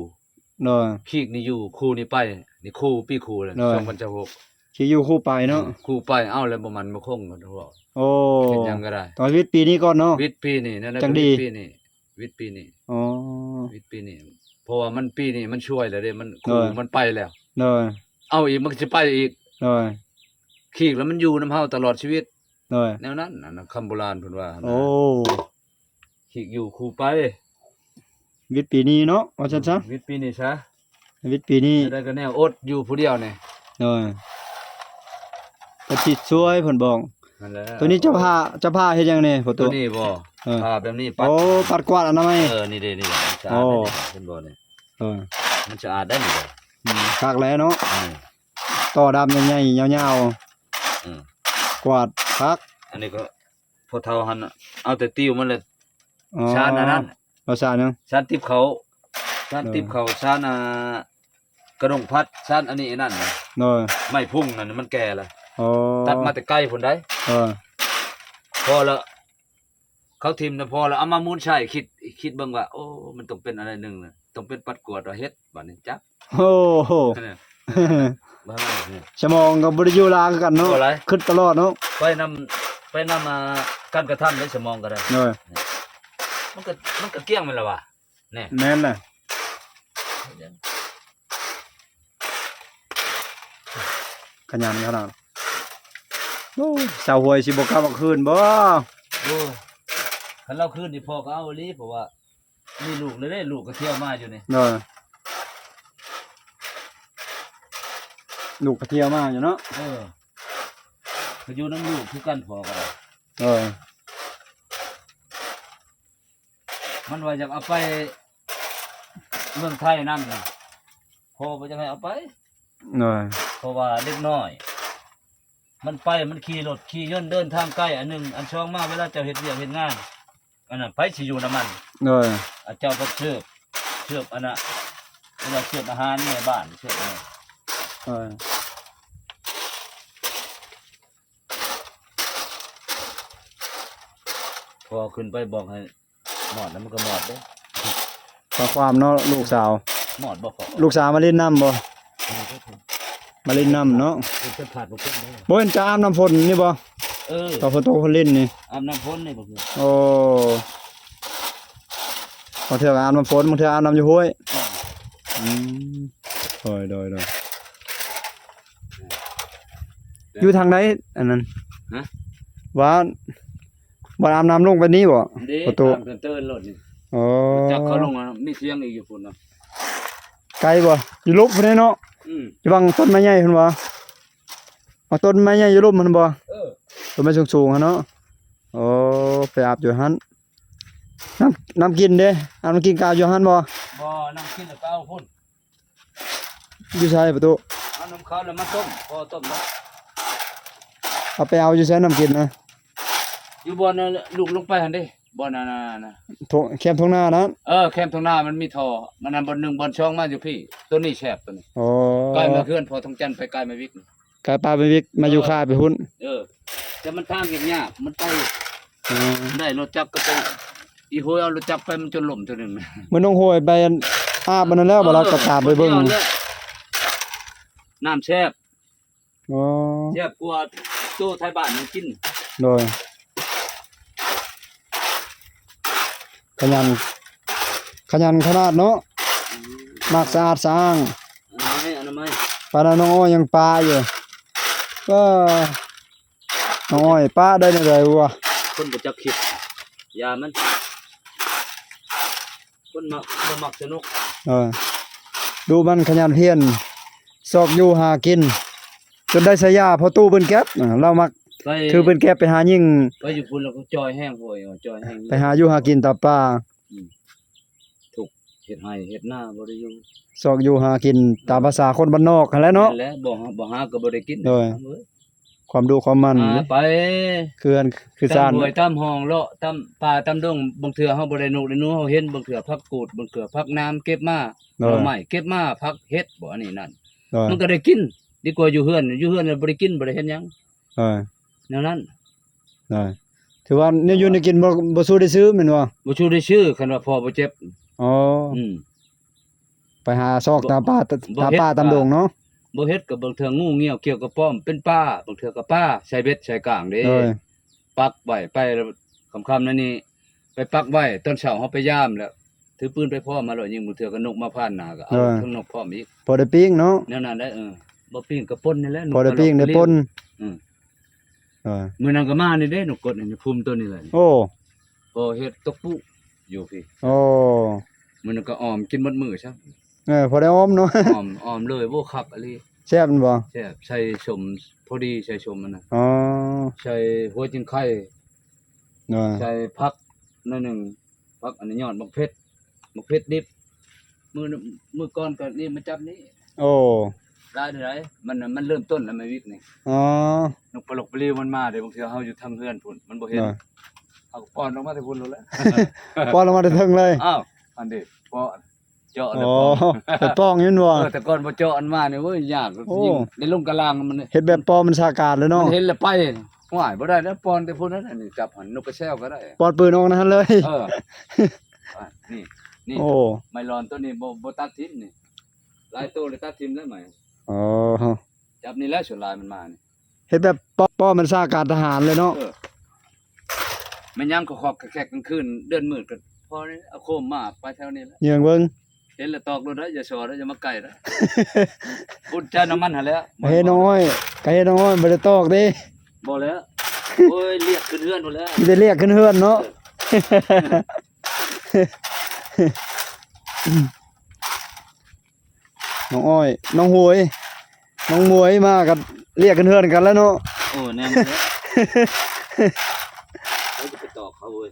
ໂດຍ ຂີກນີ້ຢູ່ ຄູ່ນີ້ໄປ ນີ້ຄູ່ ປີຄູ່ແລ້ວ ໂດຍ ສອງພັນຊາວຫົກ ຂີ່ຢູ່ຄູ່ໄປເນາະ ອືມ ຄູ່ໄປ ເອົາແລ້ວບໍ່ໝັ້ນບໍ່ຄົງກໍເວົ້າ ໂອ້ ເຮັດຫຍັງກໍໄດ້ ຕ້ອງວິດປີນີ້ກ່ອນເນາະ ວິດປີນີ້ ນັ້ນແຫຼະ ຈັ່ງດີ ວິດປີນີ້ ວິດປີນີ້ ອໍ ວິດປີນີ້ ເພາະວ່າມັນ ປີນີ້ມັນຊ່ວຍແລ້ວເດ້ ມັນ ໂດຍ ຄູ່ມັນໄປແລ້ວ ໂດຍ ເອົາອີກ ມັນກໍຊິໄປອີກ ໂດຍ ຂີກແລ້ວມັນຢູ່ນຳເຮົາຕະຫຼອດຊີວິດ ໂດຍ ແນວນັ້ນນະ ຄຳໂບລານເພິ່ນວ່າ ໂອ້ ຂີກຢູ່ຄູ່ໄປ ວິດປີນີ້ເນາະ ວ່າຊັ້ນຊະ ອືມ ວິດປີນີ້ຊະ ວິດປີນີ້ ໄດ້ກໍແນວອົດຢູ່ຜູ້ດຽວນີ້ ໂດຍ ເພິ່ນຊິຊ່ວຍເພິ່ນບອກ ນັ້ນແຫຼະ ໂຕນີ້ເຈົ້າພາ ເຈົ້າພາເຮັດຫຍັງນີ້ພໍ່ຕູ້ ໂຕນີ້ບໍ່ ເອີ ພາແບບນີ້ປັດ ໂອ້ ປັດກວາດອະນາໄມ ເອີ ນີ້ເດ້ ນີ້ເດ້ ສະອາດ ໂອ້ ເດ້ນີ້ ເຫັນບໍ່ນີ້ ເອີ ມັນສະອາດໄດ໋ນີ້ ອືມ ຄັກແຫຼະເນາະ ອືມ ຕໍ່ດຳໃຫຍ່ໆ ຍາວໆ ອືມ ກວາດຄັກ ອັນນີ້ກໍ ພໍ່ເຖົ້າຫັ້ນ ເອົາແຕ່ຕິວມັນແຫຼະ ອໍ ຊານອັນນັ້ນ ເອົາຊານຫຍັງ ຊານຕິບເຂົ້າ ຊານ ເອີ ຕິບເຂົ້າ ຊານ ອ່າ ກະດົງພັດ ຊານອັນນີ້ອັນນັ້ນນະ ໂດຍ ໄມ້ພຸງນັ້ນມັນແກ່ລະ ອໍ ຕັດມາແຕ່ໄກພຸ້ນໃດ໋ ເອີ ພໍລະ ເຂົາຖິ້ມນະ ພໍລະເອົາມາໝູນໃຊ້ ຄິດ ຄິດເບິ່ງວ່າ ໂອ້ ມັນຕ້ອງເປັນອັນໃດໜຶ່ງນະ ຕ້ອງເປັນປັດກວາດວ່າເຮັດ ບາດນີ້ຈັກ ໂອ້ໂຫ ເອີ ສະໝອງກໍບໍ່ໄດ້ຢູ່ລາຄືກັນເນາະ ບໍ່ຫຼາຍ ຄິດຕະຫຼອດເນາະ ໄປນຳ ໄປນຳ ອ່າ ການກະທຳໃນສະໝອງກໍໄດ້ ໂດຍ ມັນກໍ ມັນກໍກ້ຽງແມ່ນລະວ່າ ແນ່ ແມ່ນແຫຼະ ຂະຫຍັນຂະໜາດ ໂອ້ ສາວຫວຍຊິບໍ່ກັບມາຄືນບໍ່ ໂອ້ຍ ຄັນລາວຄືນນີ້ພໍ່ກໍເອົາອີ່ຫຼີ ເພາະວ່າ ມີລູກແລ້ວເດ້ ລູກກໍທ່ຽວມາຢູ່ນີ້ ໂດຍ ລູກກໍທ່ຽວມາຢູ່ເນາະ ເອີ ກໍຢູ່ນຳລູກຄືກັນ ພໍ່ກໍໄດ້ ໂດຍ ມັນວ່າຢາກເອົາໄປເມືອງໄທນຳນະ ພໍ່ບໍ່ຢາກໃຫ້ເອົາໄປ ໂດຍ ເພາະວ່າເດັກນ້ອຍ ມັນໄປ ມັນຂີ່ລົດຂີ່ຍົນເດີນທາງໄກ ອັນໜຶ່ງ ອັນສອງມາ ເວລາເຈົ້າເຮັດວຽກເຮັດງານ ອັນນັ້ນ ໃຜຊິຢູ່ນຳມັນ ໂດຍ ອາ ເຈົ້າກໍເສີບ ເສີບອັນນ່າ ເວລາເສີບອາຫານແມ່ບ້ານ ເສີບອັນນັ້ນ ໂດຍ ພໍຂຶ້ນໄປບອກໃຫ້ມອດ ແລ້ວມັນກໍມອດເດ້ ຂໍ້ຄວາມເນາະ ລູກສາວ ມອດບໍ່ພໍ ລູກສາວມາຫຼິ້ນນຳບໍ່ ມາຫຼິ້ນນຳເນາະ ເພິ່ນສຳພາດບໍ່ເປັນເດ້ ບໍ່ເຫັນຈະອາບນ້ຳຝົນນີ້ບໍ່ ເອີ ຕອນຝົນຕົກເພິ່ນຫຼິ້ນນີ້ ອາບນ້ຳຝົນນີ້ບໍ່ຄື ໂອ້ ບາງເທື່ອກໍອາບນ້ຳຝົນ ບາງເທື່ອອາບນ້ຳຢູ່ຫ້ວຍ ອືມ ໂດຍ ໂດຍ ໂດຍ ຢູ່ທາງໃດອັນນັ້ນ ຮະ ວ່າ ບ່ອນອາບນ້ຳລົງໄປນີ້ບໍ່ ເດ້ ປະຕູ ທາງເຕີນໆໂລດນີ້ ອໍ ຈັກເຂົາລົງ ມີສຽງອີກຢູ່ພຸ້ນນະ ໄກບໍ່ ຢູ່ລຸ່ມພຸ້ນເດ້ເນາະ ອືມ ຢູ່ບັງຕົ້ນໄມ້ໃຫຍ່ພຸ້ນບໍ່ ບັງຕົ້ນໄມ້ໃຫຍ່ຢູ່ລຸ່ມຫັ້ນບໍ່ ເອີ ຕົ້ນໄມ້ສູງໆຫັ້ນເນາະ ໂອ້ ໄປອາບຢູ່ຫັ້ນ ນ້ຳ ນ້ຳກິນເດ້ ອາບນ້ຳກິນກໍອາບຢູ່ຫັ້ນບໍ່ ບໍ່ ນ້ຳກິນກໍເອົາພຸ້ນ ຢູ່ໃສປະຕູ ເອົານຳເຂົາແລ້ວມາຕົ້ມ ພໍຕົ້ມແລ້ວ ເອົາໄປເອົາຢູ່ໃສນ້ຳກິນນະ ຢູ່ບ່ອນນັ້ນ ລູກລົງໄປຫັ້ນເດ້ ບ່ອນນັ້ນນະ ທົ່ງ ແຄມທົ່ງນານັ້ນ ເອີ ແຄມທົ່ງນາມັນມີທໍ່ ມັນນັ້ນບ່ອນໜຶ່ງ ບ່ອນສອງມາຢູ່ພີ້ ໂຕນີ້ແຊບໂຕນີ້ ອໍ ໃກ້ມາເຮືອນພໍ່ທອງຈັນ ໄປໃກ້ມາວິກ ກາຍປ່າໄປວິກ ມາຢູ່ຄ່າໄປພຸ້ນ ເອີ ແຕ່ມັນທາງຍາກໆ ມັນໄປ ອໍ ໄດ້ລົດຈັກກໍໄປ ອີໂຫຍເອົາລົດຈັກໄປ ມັນຈົນລົ້ມເທື່ອໜຶ່ງ ມື້ນ້ອງໂຫຍໄປອາບອັນນັ້ນແລ້ວ ບໍ່ລະກໍຕາມໄປເບິ່ງ ນ້ຳແຊບ ອໍ ແຊບກວ່າໂຕໄທບ້ານມັນກິນ ໂດຍ ຂະຫຍັນ ຂະຫຍັນຂະໜາດເນາະ ອືມ ມັກສະອາດສະອ້າງ ອະນາໄມ ອະນາໄມ ປານນັ້ນນ້ອງອ້ອຍຍັງປາຢູ່ ເອີ ນ້ອງອ້ອຍປາໄດ້ແນວໃດວະ ຄົນບໍ່ຈັກຄິດ ຢ່າມັນ ຄົນມັກ ບໍ່ມັກສະໜຸກ ເອີ ດຸໝັ່ນຂະຫຍັນພຽນ ຊອກຢູ່ຫາກິນ ຈົນໄດ້ສາຍາພໍ່ຕູ້ປືນແກັບ. ລາວມັກຖືປືນແກັບໄປຫາຍິງ ໄປຢູ່ພຸ້ນແລ້ວກໍຈ່ອຍແຮງ ໂອ້ຍ ຈ່ອຍແຮງ ໄປຫາຢູ່ຫາກິນຕາມປ່າ. ອືມ ທຸກ ເຮັດໄຮ່ເຮັດນາບໍ່ໄດ້ຢູ່ ຊອກຢູ່ຫາກິນຕາມພາສາຄົນບ້ານນອກຫັ້ນແຫຼະເນາະ. ແມ່ນແຫຼະ ບໍ່ ບໍ່ຫາກໍບໍ່ໄດ້ກິນ. ໂດຍ ຄວາມດຸຄວາມໝັ່ນ ຫາໄປ ຄືເຮືອນຄືຊານ ຕາມຫ້ວຍຕາມຮ່ອງ ເລາະຕາມປ່າຕາມດົງ. ບາງເທື່ອເຮົາບໍ່ໄດ້ນົກໄດ້ໜູ ເຮົາເຫັນ ບາງເທື່ອຜັກກູດ ບາງເທື່ອຜັກໜາມ ເກັບມາ ໜໍ່ໄມ້ເກັບມາ ຜັກເຫັດ ບໍ່ ອັນນີ້ນັ້ນ ມັນກໍໄດ້ກິນ ດີກວ່າຢູ່ເຮືອນ. ຢູ່ເຮືອນແລ້ວບໍ່ໄດ້ກິນ ບໍ່ໄດ້ເຮັດຫຍັງ. ເອີ ແນວນັ້ນ ເອີ ຖືວ່າແນວຢູ່ແນວກິນບໍ່ ບໍ່ສູ້ໄດ້ຊື້ແມ່ນບໍ່? ບໍ່ສູ້ໄດ້ຊື້ ຄັນວ່າພໍບໍ່ເຈັບ. ອໍ ອືມ ໄປຫາຊອກຕາມປ່າ ຕາມປ່າຕາມດົງເນາະ. ບໍ່ເຮັດກໍບາງເທື່ອງູງຽວກ່ຽວກະປ້ອມເປັນປາ ບາງເທື່ອກໍປາ ໃສ່ເບັດໃສ່ກາງເດ້. ໂດຍ ປັກໄວ້ ໄປແລ້ວຄ່ຳໆນັ້ນນີ້ ໄປປັກໄວ້ ຕອນເຊົ້າເຮົາໄປຍາມແລ້ວ ຖືປືນໄປພ້ອມມາໂລດ ຍິງ. ບາງເທື່ອກໍນົກມາຜ່ານໜ້າ ກໍເອົາ ເອີ ທັງນົກພ້ອມອີກ ພໍໄດ້ປີ້ງເນາະ. ແນວນັ້ນແຫຼະ ເອີ ບໍ່ປີ້ງກໍປົ່ນນີ້ແຫຼະ ພໍໄດ້ປີ້ງໄດ້ປົ່ນ. ອືມ ເອີ ມື້ນັ້ນກໍມານີ້ເດ້ ນົກກົດນີ້ ພຸມໂຕນີ້ແຫຼະ. ໂອ້ ພໍເຮັດຕົກປຸຢູ່ພີ້. ໂອ້ ມື້ນັ້ນກໍອອມກິນໝົດມື້ຊະ. ເອີ ພໍໄດ້ອອມເນາະ ອອມ ອອມເລີຍ. ໂອ້ ຄັກອີ່ຫຼີ ແຊບແມ່ນບໍ່? ແຊບ ໃສ່ສົ້ມ ພໍດີໃສ່ສົ້ມຫັ້ນນະ. ອໍ ໃສ່ຫົວຈິງໄຄ ໂດຍ ໃສ່ຜັກໜ້ອຍໜຶ່ງ ຜັກອັນນີ້ ຍອດໝາກເຜັດ ໝາກເຜັດດິບ. ມື້ ມື້ກ່ອນກໍນີ້ມາຈັບນີ້. ໂອ້ ໄດ້ ໄດ້ ມັນ ມັນເລີ່ມຕົ້ນແລ້ວ ມາວິກນີ້. ອໍ ນົກປະຫຼົກປະລິວມັນມາເດ້. ບາງເທື່ອເຮົາຢູ່ທາງເຮືອນພຸ້ນ ມັນບໍ່ເຫັນ ໂດຍ ເຮົາກໍປ້ອນອອກມາແຕ່ພຸ້ນໂລດແຫຼະ ປ້ອນອອກມາແຕ່ເທິງເລີຍ. ອ້າວ ອັນນີ້ປ້ອນ ເຈາະ ອໍ ແລ້ວປ້ອນ ໄປປ້ອງຢູ່ແມ່ນບໍ່? ເອີ ແຕ່ກ່ອນບໍ່ເຈາະອັນມານີ້ ໂອ້ຍ ຍາກ. ໂອ້ ຍິ່ງໄດ້ລົງກະລາງມັນ ເຮັດແບບປ້ອມມັນສາການເລີຍເນາະ ມັນເຫັນແລ້ວໄປ. ຫ້ວຍ ບໍ່ໄດ້ແລ້ວ ປ້ອນແຕ່ພຸ້ນນັ້ນ ນີ້ຈັບຫັ້ນ ນົກກະແຊວກໍໄດ້ ປ້ອນປືນອອກນັ້ນເລີຍ. ເອີ ນີ້ ນີ້ ໂອ້ ໄມ້ລອນໂຕນີ້ບໍ່ ບໍ່ຕັດຖິ້ມນີ້ ຫຼາຍໂຕເລີຍຕັດຖິ້ມແລ້ວໄມ້. ອໍ ຈັບນີ້ແຫຼະ ສ່ວນຫຼາຍມັນມານີ້ ເຮັດແບບປ້ອມບັນຊາການທະຫານເລີຍເນາະ. ເອີ ແມ່ນຫຍັງຂອກໆແຂກໆກາງຄືນ ເດືອນມືດກໍພໍນີ້ ເອົາໂຄມມາໄປແຖວນີ້ແຫຼະ ເຍືອງເບິ່ງ ເຫັນແລ້ວຕອກໂລດເດີ ຢ່າສໍເດີ ຢ່າມາໃກ້ເດີ. ອຸ່ນໃຈນ້ຳມັນຫັ້ນແຫຼະ ເຮັດນ້ອຍ ກະເຮັດນ້ອຍບໍ່ໄດ້ຕອກເດ້. ບໍ່ແລ້ວ ໂອ້ຍ ລຽກຂຶ້ນເຮືອນພຸ້ນແຫຼະ ມີແຕ່ລຽກຂຶ້ນເຮືອນເນາະ. ເອີ ນ້ອງອ້ອຍ ນ້ອງຫວຍ ນ້ອງໝວຍມາກັນ ລຽກຂຶ້ນເຮືອນກັນແລ້ວເນາະ. ໂອ້ ແນວນັ້ນແຫຼະ ເຮົາຈະໄປຕອກເຂົາເວີຍ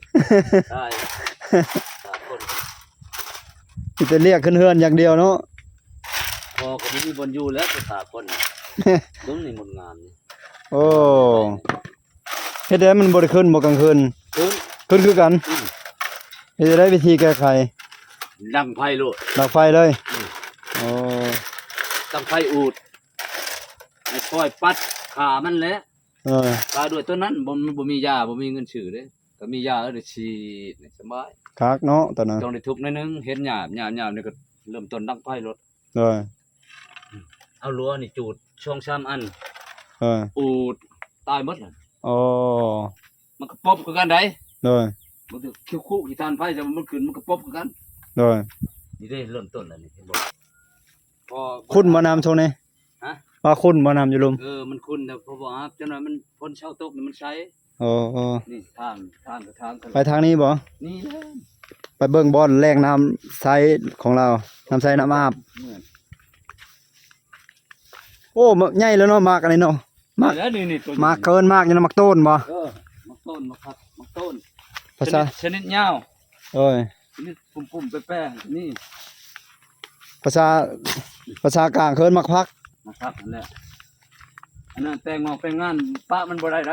ຕາຍ ຕາຍຄົນ ມີແຕ່ລຽກຂຶ້ນເຮືອນຢ່າງດຽວເນາະ. ພໍ່ກໍບໍ່ມີບ່ອນຢູ່ແລ້ວ ໄປຕາກຄົນ ເບິ່ງນີ້ມົດງາມນີ້. ໂອ້ ເຮັດໃດມັນບໍ່ໄດ້ຂຶ້ນບໍ່ກາງຄືນ? ຂຶ້ນ ຂຶ້ນຄືກັນ. ອືມ ເຮັດໃດວິທີແກ້ໄຂ? ດັງໄຟໂລດ ດັງໄຟເລີຍ. ອືມ ໂອ້ ດັງໄຟອູດ ໃຫ້ຄ່ອຍປັດຂາມັນແຫຼະ. ເອີ ກາດ້ວຍໂຕນັ້ນ ບໍ່ ບໍ່ມີຢາ ບໍ່ມີເງິນຊື້ເດ້. ກໍມີຢາ ເອີ ໄດ້ສີດນີ້ສະບາຍ ຄັກເນາະຕອນນັ້ນ. ຕ້ອງໄດ້ທຸບໜ້ອຍໜຶ່ງ ເຮັດຫຍາບ ຫຍາບ ຫຍາບນີ້ກໍເລີ່ມຕົ້ນດັງໄຟໂລດ. ໂດຍ ເອົາລົວນີ້ຈູດສອງສາມອັນ ເອີ ອູດຕາຍໝົດແລ້ວ. ອໍ ມັນກໍປົບຄືກັນໃດ໋. ໂດຍ ມັນຄືຄິ້ວຄຸຂີ້ຖ່ານໄຟ ແຕ່ວ່າມັນຂຶ້ນມັນກໍປົບຄືກັນ. ໂດຍ ນີ້ເດ້ເລີ່ມຕົ້ນແລ້ວນີ້ ເຫັນບໍ່? ຂຸ້ນບໍ່ນ້ຳຊ່ວງນີ້? ຮະ? ວ່າຂຸ້ນບໍ່ນ້ຳຢູ່ລຸ່ມ? ເອີ ມັນຂຸ້ນແລ້ວ ເພາະວ່າຈັກໜ້ອຍມັນ ຝົນເຊົາຕົກນີ້ມັນໃສ. ອໍ ນີ້ທາງ ທາງກໍທາງ ໄປທາງນີ້ບໍ່? ນີ້ແຫຼະ ໄປເບິ່ງບ່ອນແຫຼ່ງນ້ຳໃຊ້ຂອງລາວ ນ້ຳໃຊ້ນ້ຳອາບ. ໂອ້ ໝາກໃຫຍ່ແລ້ວເນາະ ໝາກອັນນີ້ເນາະ ໝາກ ນີ້ແຫຼະ ນີ້ ນີ້ ໂຕນີ້ ໝາກເອີ້ນໝາກຫຍັງນະ ໝາກໂຕນບໍ່? ເອີ ໝາກໂຕນ ໝາກຜັກ ໝາກໂຕນ ພາສາ ຊະນິດ ຊະນິດຍາວ. ໂອ້ຍ ຊະນິດປຸ້ມໆແປໆ ນີ້ ພາສາ ພາສາກາງເອີ້ນໝາກຜັກ ໝາກຜັກຫັ້ນແຫຼະ. ອັນນັ້ນແຕ່ງງອກແຕ່ງງານປະມັນບໍ່ໄດ້ໃດ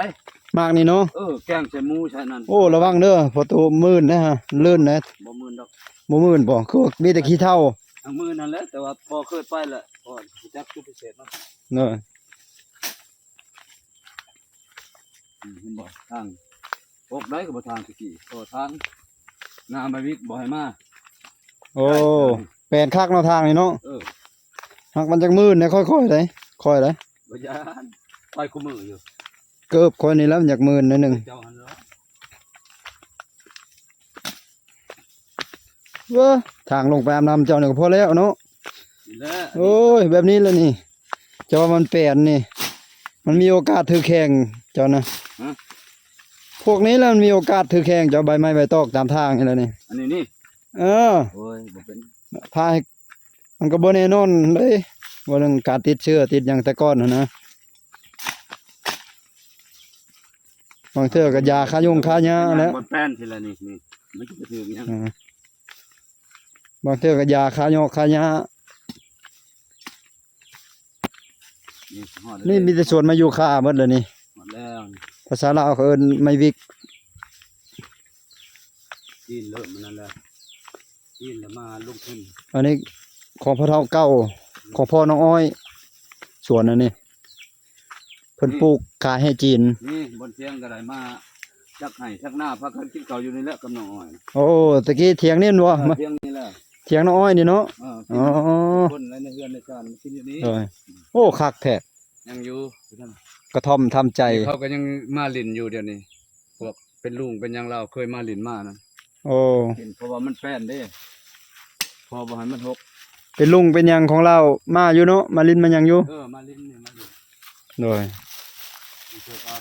ໝາກນີ້ເນາະ. ເອີ ແກງໃສ່ໝູໃສ່ນັ້ນ. ໂອ້ ລະວັງເດີ ພໍ່ຕູ້ມື່ນນະ ລື່ນນະ. ບໍ່ມື່ນດອກ. ບໍ່ມື່ນບໍ່? ຄືມີແຕ່ຂີ້ເຖົ້າ. ທາງມື່ນຫັ້ນແຫຼະ ແຕ່ວ່າບໍ່ເຄີຍໄປແຫຼະ ບໍ່ຮູ້ຈັກຈຸດພິເສດມັນ. ເນາະ. ອືມ ເຫັນບໍ່ ທາງ ອອກໄດ້ກໍບໍ່ທາງຕະກີ້ ກໍທາງໜ້າມາວິກບໍ່ໃຫ້ມາ. ໂອ້ ໄດ້ ແປນຄັກເນາະ ທາງນີ້ເນາະ. ເອີ ຫາກມັນຈັກມື່ນນະ ຄ່ອຍໆໄດ໋ ຄ່ອຍໄດ໋. ບໍ່ຢ້ານ ໄປຄູ່ມື້ຢູ່ ເກີບຂ້ອຍນີ້ແຫຼະມັນຢາກມື່ນໜ້ອຍໜຶ່ງ. ເຈົ້າຫັ້ນເນາະ. ເວີ ທາງລົງໄປອາບນ້ຳເຈົ້ານີ້ກໍພໍແລ້ວເນາະ. ນີ້ແຫຼະ ໂອ້ຍ ແບບນີ້ແຫຼະນີ້ ເຈົ້າວ່າມັນແປນນີ້ ມັນມີໂອກາດຖືກແຂ້ງເຈົ້ານະ. ຮະ? ພວກນີ້ແຫຼະມັນມີໂອກາດຖືກແຂ້ງເຈົ້າ ໃບໄມ້ໃບຕອກຕາມທາງນີ້ແຫຼະນີ້. ອັນນີ້ນີ້ ເອີ ໂອ້ຍ ບໍ່ເປັນ ພາໃຫ້ ມັນກໍບໍ່ແນ່ນອນເດ້ ວ່າເລື່ອງການຕິດເຊື້ອຕິດຫຍັງແຕ່ກ່ອນຫັ້ນນະ. ບາງເທື່ອກໍຢາຄາຍຸງຄາຫຍ້າແຫຼະ ບໍ່ແປ້ນທີລະນີ້ ນີ້ ມັນຈະຖືກຫຍັງ ອ່າ ບາງເທື່ອກໍຢາຄາຍຸງຄາຫຍ້າ. ນີ້ຮອດແລ້ວ ນີ້ມີແຕ່ສວນມາຢູຄາໝົດແລ້ວນີ້ ຮອດແລ້ວນີ້ ພາສາລາວເຂົາເອີ້ນໄມ້ວິກ ຈີນເລີ່ມອັນນັ້ນແລ້ວ ຈີນລະມາລົງທຶນ. ອັນນີ້ຂອງພໍ່ເຖົ້າເກົ່າ ຂອງພໍ່ນ້ອງອ້ອຍ ສວນອັນນີ້ ເພິ່ນ ນີ້ ປູກຂາຍໃຫ້ຈີນ. ນີ້ບ່ອນທຽງກໍໄດ້ມາ ຈັກໄຮ່ຈັກນາ ພາກັນກິນເຂົ້າຢູ່ນີ້ແຫຼະກັບນ້ອງອ້ອຍ. ໂອ້ ຕະກີ້ທຽງນີ້ແມ່ນບໍ່? ເອີ ທຽງນີ້ແຫຼະ ທຽງນ້ອງອ້ອຍນີ້ເນາະ. ເອີ ອໍ ກິນຄົນໃນເຮືອນໃນຊານກິນຢູ່ນີ້. ໂດຍ ໂອ້ ຄັກແທ້ ຍັງຢູ່ ກະທ່ອມທຳໃຈ. ເຂົາກໍຍັງມາຫຼິ້ນຢູ່ດຽວນີ້ ພວກເປັນລຸງເປັນຫຍັງ ລາວເຄີຍມາຫຼິ້ນມານະ. ໂອ້ ເພາະວ່າມັນແປ້ນເດ້ ພໍບໍ່ໃຫ້ມັນຫົກ. ເປັນລຸງເປັນຫຍັງຂອງລາວມາຢູ່ເນາະ ມາຫຼິ້ນມາຫຍັງຢູ່. ເອີ ມາຫຼິ້ນນີ້ ມາຫຼິ້ນ. ໂດຍ ບາງເທື່ອກໍ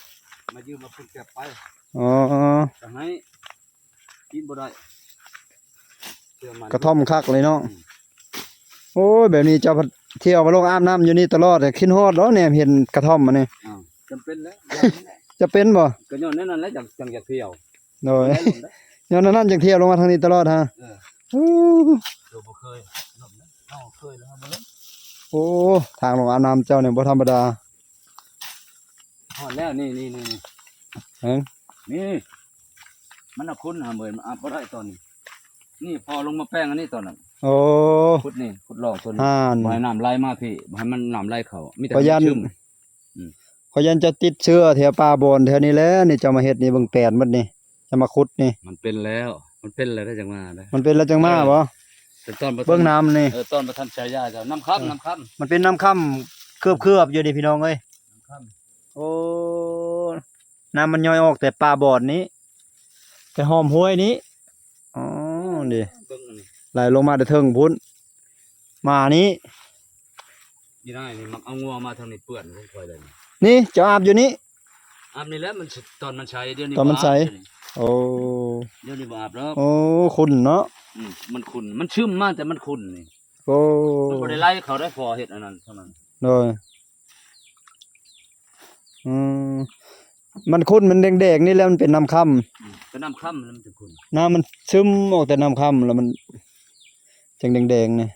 ມາຢືມມາປຸນແກັບໄປ. ອໍ ກໍໃຫ້ ກິນບໍ່ໄດ້ ເຊື່ອມັນ ກະທ່ອມຄັກເລີຍເນາະ. ອືມ ໂອ້ຍ ແບບນີ້ເຈົ້າພັດທ່ຽວມາລົງອາບນ້ຳຢູ່ນີ້ຕະຫຼອດ ຄິດຮອດເນາະ ແນມເຫັນກະທ່ອມອັນນີ້. ອ້າວ ຈຳເປັນແລ້ວ ຈຳເປັນບໍ່? ກໍຍ້ອນແນວນັ້ນແຫຼະ ຈັ່ງ ຈັ່ງຢາກທ່ຽວ. ໂດຍ ແນວນັ້ນແຫຼະ ຍ້ອນແນວນັ້ນຈັ່ງທ່ຽວລົງມາທາງນີ້ຕະຫຼອດຫາ. ເອີ ໂອ້ ບໍ່ເຄີຍລົງເດ້ ເຮົາເຄີຍແລ້ວເຮົາບໍ່ລົງ. ໂອ້ ທາງລົງອາບນ້ຳເຈົ້ານີ້ບໍ່ທຳມະດາ. ຮອດແລ້ວ ນີ້ ນີ້ ນີ້ ນີ້ ເອີ ນີ້ ມັນນະຄຸນຫາເມີຍ ມັນອາບບໍ່ໄດ້ຕອນນີ້. ນີ້ພໍລົງມາແປງອັນນີ້ຕອນນັ້ນ. ໂອ້ ຂຸດນີ້ ຂຸດລອກຕົວນີ້ ບໍ່ໃຫ້ນ້ຳໄຫຼມາພີ້ ບໍ່ໃຫ້ມັນ ນ້ຳໄຫຼເຂົ້າ ມີແຕ່ ຂ້ອຍຢ້ານ ມັນຊຶມ. ອືມ ຂ້ອຍຢ້ານເຈົ້າຕິດເຊື້ອແຖວປ່າບອນແຖວນີ້ແຫຼະ ນີ້ເຈົ້າມາເຮັດນີ້ ເບິ່ງແປນໝົດນີ້ ຈະມາຂຸດນີ້. ມັນເປັນແລ້ວ ມັນເປັນແລ້ວຈັ່ງມາເດ້. ມັນເປັນແລ້ວຈັ່ງມາ ເອີ ບໍ່? ແຕ່ຕອນບໍ່ທັນ ເບິ່ງນ້ຳນີ້ ເອີ ຕອນບໍ່ທັນໃຊ້ຢາເຈົ້າ ນ້ຳຄຳ ເອີ ນ້ຳຄຳ ມັນເປັນນ້ຳຄຳເຄືອບໆຢູ່ນີ້ພີ່ນ້ອງເອີຍ. ນ້ຳຄຳ ໂອ້ ນ້ຳມັນຍ້ອຍອອກແຕ່ປ່າບອນນີ້ ແຕ່ຫ້ອມຫ້ວຍນີ້. ອໍ ນີ້ ເບິ່ງອັນນີ້ ໄຫຼລົງມາແຕ່ເທິງພຸ້ນ ມານີ້. ອີນາຍນີ້ມັກເອົາງົວມາທາງນີ້ເປື້ອນຂອງຂ້ອຍເລີຍ. ນີ້ເຈົ້າອາບຢູ່ນີ້? ອາບນີ້ແຫຼະ ມັນ ຕອນມັນໃສ ດຽວນີ້ ຕອນມັນໃສ ບໍ່ອາບ. ໂອ້ ດຽວນີ້ບໍ່ອາບດອກ. ໂອ້ ຂຸ້ນເນາະ. ອືມ ມັນຂຸ້ນ ມັນຊຶມມາແຕ່ມັນຂຸ້ນນີ້. ໂອ້ ມັນບໍ່ໄດ້ໄຫຼເຂົ້າໄດ້ພໍເຮັດອັນນັ້ນເທົ່ານັ້ນ. ໂດຍ ອືມ ມັນຂຸ້ນ ມັນແດງໆນີ້ແຫຼະ ມັນເປັນນ້ຳຄຳ. ອືມ ເປັນນ້ຳຄຳແລ້ວມັນຈຶ່ງຂຸ້ນ ນ້ຳມັນຊຶມອອກແຕ່ນ້ຳຄຳ ແລ້ວມັນຈັ່ງແດງໆນີ້.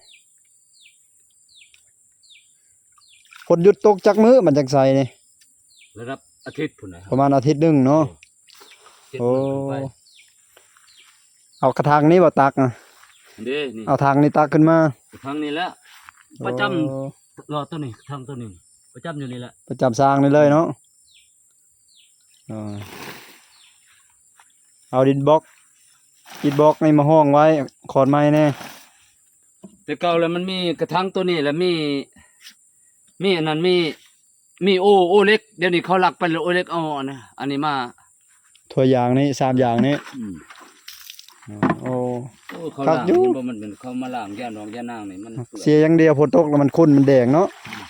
ຝົນຢຸດຕົກຈັກມື້ມັນຈັ່ງໃສນີ້? ລະດັບອາທິດພຸ້ນນະ ປະມານອາທິດໜຶ່ງເນາະ. ເອີ ເຈັດມື້ຂຶ້ນໄປ. ໂອ້ ເອົາກະຖັງນີ້ບໍ່ຕັກນະ? ເດ້ ນີ້ ເອົາຖັງນີ້ຕັກຂຶ້ນມາ. ກະຖັງນີ້ແຫຼະ ປະຈຳ. ໂອ້ ລໍໂຕນີ້ ກະຖັງໂຕນີ້ປະຈຳຢູ່ນີ້ແຫຼະ ປະຈຳສ້າງນີ້ເລີຍເນາະ. ເອີ ເອົາດິນບລັອກ ອິດບລັອກນີ້ມາຮອງໄວ້ ຂອນໄມ້ແດ່. ແຕ່ເກົ່າແລ້ວມັນມີກະຖັງໂຕນີ້ ແລ້ວມີ ມີອັນນັ້ນ ມີ ມີໂອ ໂອເຫຼັກ. ດຽວນີ້ເຂົາລັກໄປແລ້ວ ໂອເຫຼັກເອົາອັນ ອັນນີ້ມາ. ຖ້ວຍຢາງນີ້ ຊາມຢາງນີ້. ອືມ ໂອ້ ໂອ້ ເຂົາລ້າງຢູ່ ເຫັນບໍ່? ມັນເປັນ ເຂົາມາລ້າງຢານອກຢານາງນີ້ ມັນເປື້ອນ. ເສຍຢ່າງດຽວ ຝົນຕົກແລ້ວມັນຂຸ້ນ ມັນແດງເນາະ. ອືມ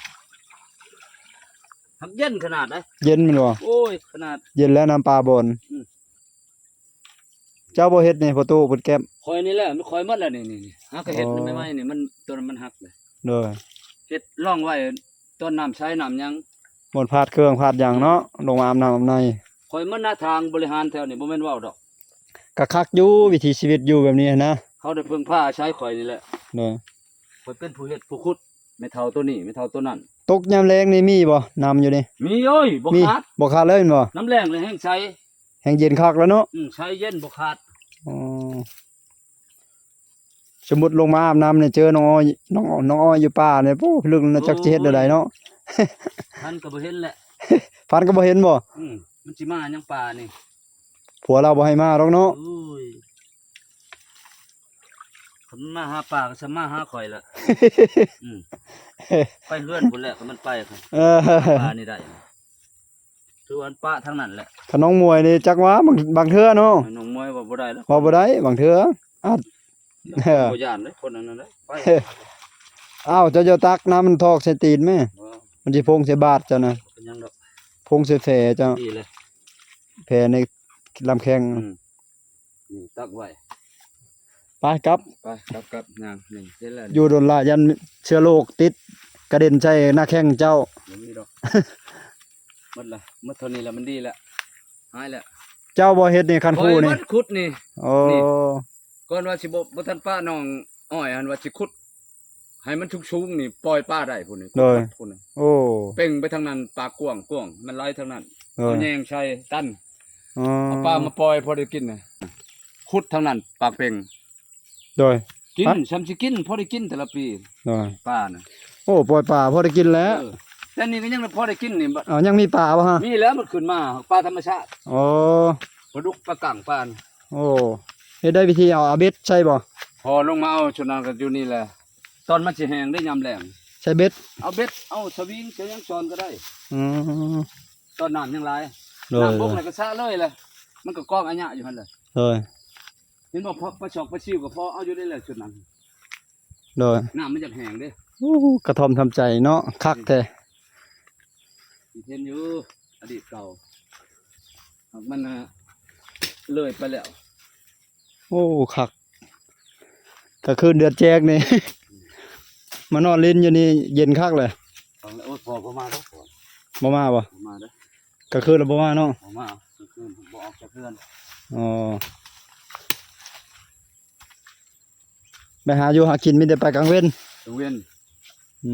ຫາກເຢັນຂະໜາດໃດ. ເຢັນແມ່ນບໍ່? ໂອ້ຍ ຂະໜາດ ເຢັນແລ້ວ ນ້ຳປ່າບອນ. ອືມ ເຈົ້າບໍ່ເຮັດນີ້ ພໍ່ຕູ້ເພິ່ນແກັບ? ຂ້ອຍນີ້ແຫຼະ ມັນຂ້ອຍໝົດແລ້ວນີ້ ນີ້ ນີ້ ຫາກະເຮັດ ອໍ ໃໝ່ໆນີ້ ມັນ ຕົວນັ້ນມັນຫັກເລີຍ. ໂດຍ ເຮັດຮ່ອງໄວ້ຕອນນ້ຳໃສນ້ຳຫຍັງ ໝົດພາດເຄື່ອງພາດຫຍັງເນາະ ອືມ ລົງມາອາບນ້ຳອາບໃນ. ຂ້ອຍໝົດນະ ທາງບໍລິຫານແຖວນີ້ ບໍ່ແມ່ນເວົ້າດອກ. ກະຄັກຢູ່ ວິຖີຊີວິດຢູ່ແບບນີ້ຫັ້ນນະ ເຂົາໄດ້ເພິ່ງພາອາໄສຂ້ອຍນີ້ແຫຼະ. ໂດຍ ຂ້ອຍເປັນຜູ້ເຮັດຜູ້ຂຸດ ແມ່ເຖົ້າໂຕນີ້ ແມ່ເຖົ້າໂຕນັ້ນ. ຕົກຍາມແລງນີ້ມີບໍ່ ນ້ຳຢູ່ນີ້? ມີ ໂອ້ຍ ບໍ່ຂາດ ບໍ່ຂາດເລີຍແມ່ນບໍ່? ຍາມແລງນີ້ແຮງໃສ ແຮງເຢັນຄັກແລ້ວເນາະ. ອືມ ໃສເຢັນບໍ່ຂາດ. ອໍ ສົມມຸດລົງມາອາບນ້ຳນີ້ ເຈີນ້ອງອ້ອຍ ນ້ອງ ນ້ອງອ້ອຍຢູ່ປ່ານີ້ ໂອ້ ພິລຶກນັ້ນ ຈັກຊິເຮັດແນວໃດເນາະ. ໂອ້ຍ ພັນກໍບໍ່ເຫັນແຫຼະ ພັນກໍບໍ່ເຫັນບໍ່? ອືມ ມັນຊິມາຫຍັງປ່ານີ້ ຜົວລາວບໍ່ໃຫ້ມາດອກເນາະ. ໂອ້ຍ ຄັນມາຫາປ່າກໍສະມາຫາຂ້ອຍລະ. ອືມ ໄປເຮືອນພຸ້ນແຫຼະ ຄັນມັນໄປ ເອີ ຫາປ່ານີ້ໄດ້ ຄືວ່າປະທາງນັ້ນແຫຼະ. ຄັນນ້ອງມວຍນີ້ຈັກວ່າ ບາງ ບາງເທື່ອເນາະ ນ້ອງມວຍວ່າບໍ່ໄດ້ແລ້ວ ເວົ້າບໍ່ໄດ້ ບາງເທື່ອອາດ ບໍ່ຢ້ານເດ້ ຄົນອັນນັ້ນເດ້ ໄປ. ອ້າວ ເຈົ້າຢ່າຕັກນ້ຳມັນຖອກໃສ່ຕີນແມ່ ບໍ່ ມັນຊິຟົງໃສ່ບາດເຈົ້ານະ. ເປັນຫຍັງດອກ ຟົງໃສ່ແຜເຈົ້າ ດີເລີຍ ແຜໃນລຳແຂ້ງ. ອືມ ນີ້ຕັກໄວ້ ໄປ ໄປກັບ ໄປກັບກັບຍ່າງນີ້ເຫັນແລ້ວ ຢູ່ດົນຫຼາຍຢ້ານເຊື້ອໂລກຕິດກະເດັນໃສ່ໜ້າແຂ້ງເຈົ້າ ບໍ່ມີດອກ ໝົດລະ ໝົດເທົ່ານີ້ລະ ມັນດີລະ ຫາຍແລ້ວ ເຈົ້າບໍ່ເຮັດນີ້ຄັນຄູນີ້ ຂ້ອຍມັນຂຸດນີ້ ໂອ້ ນີ້ ກ່ອນວ່າຊິບໍ່ ບໍ່ທັນປະໜອງອ້ອຍຫັ້ນວ່າຊິຂຸດໃຫ້ມັນສູງໆນີ້ ປ່ອຍປາໄດ້ພຸ້ນນີ້ ໂດຍ ຂຸດພຸ້ນນີ້ ໂອ້ ເປັ່ງໄປທາງນັ້ນ ປາກກວ້າງໆ ມັນໄຫຼທາງນັ້ນ ໂດຍ ເອົາແຍງໃສ່ຕັນ ອໍ ເອົາປາມາປ່ອຍພໍໄດ້ກິນນະ ຂຸດທາງນັ້ນປາກເປັ່ງ ໂດຍ ກິນ ປະ ສ່ຳຊິກິນ ພໍໄດ້ກິນແຕ່ລະປີ ໂດຍ ປານະ ໂອ້ ປ່ອຍປາພໍໄດ້ກິນແລ້ວ ເອີ ແຕ່ນີ້ກໍຍັງພໍໄດ້ກິນນີ້ ເອົາ ຍັງມີປາບໍ່ຮະ? ມີແລ້ວ ມັນຂຶ້ນມາ ປາທຳມະຊາດ ອໍ ປາດຸກ ປາກັງ ປານະ ໂອ້ ເຮັດໄດ້ວິທີເອົາ ເອົາເບັດໃສ່ບໍ່? ພໍລົງມາເອົາ ຊຸດນັ້ນກໍຢູ່ນີ້ແຫຼະ ຕອນມັນຊິແຫ້ງເດ້ ຍາມແລ້ງ ໃສ່ເບັດ ເອົາເບັດ ເອົາສະວິງ ໃສ່ຫຍັງຊ້ອນກໍໄດ້ ອືມ ຕອນນ້ຳຍັງຫຼາຍ ໂດຍ ນ້ຳບົກແລ້ວກໍສະເລີຍແຫຼະ ມັນກໍກອງອາຍະຢູ່ຫັ້ນແຫຼະ ໂດຍ ເຫັນບໍ່ ປາຊອກປາຊິວກໍພໍເອົາຢູ່ໄດ້ແຫຼະ ຊຸດນັ້ນ ໂດຍ ນ້ຳມັນຢາກແຫ້ງເດ້ ໂອ້ ກະທ່ອມທຳໃຈເນາະ ຄັກແທ້ ເຫັນຢູ່ ອະດີດເກົ່າ ມັນ ເລີຍໄປແລ້ວ ໂອ້ ຄັກ ກາງຄືນເດືອນແຈ້ງນີ້ ມານອນຫຼິ້ນຢູ່ນີ້ເຢັນຄັກເລີຍ ໂອ້ຍ ພໍ່ບໍ່ມາດອກ ບໍ່ມາບໍ່? ບໍ່ມາເດີ ກາງຄືນລະບໍ່ມາເນາະ ບໍ່ມາ ກາງຄືນບໍ່ອອກຈາກເຮືອນ ອໍ ໄປຫາຢູ່ຫາກິນມີແຕ່ໄປກາງເວັນ ກາງເວັນ ອື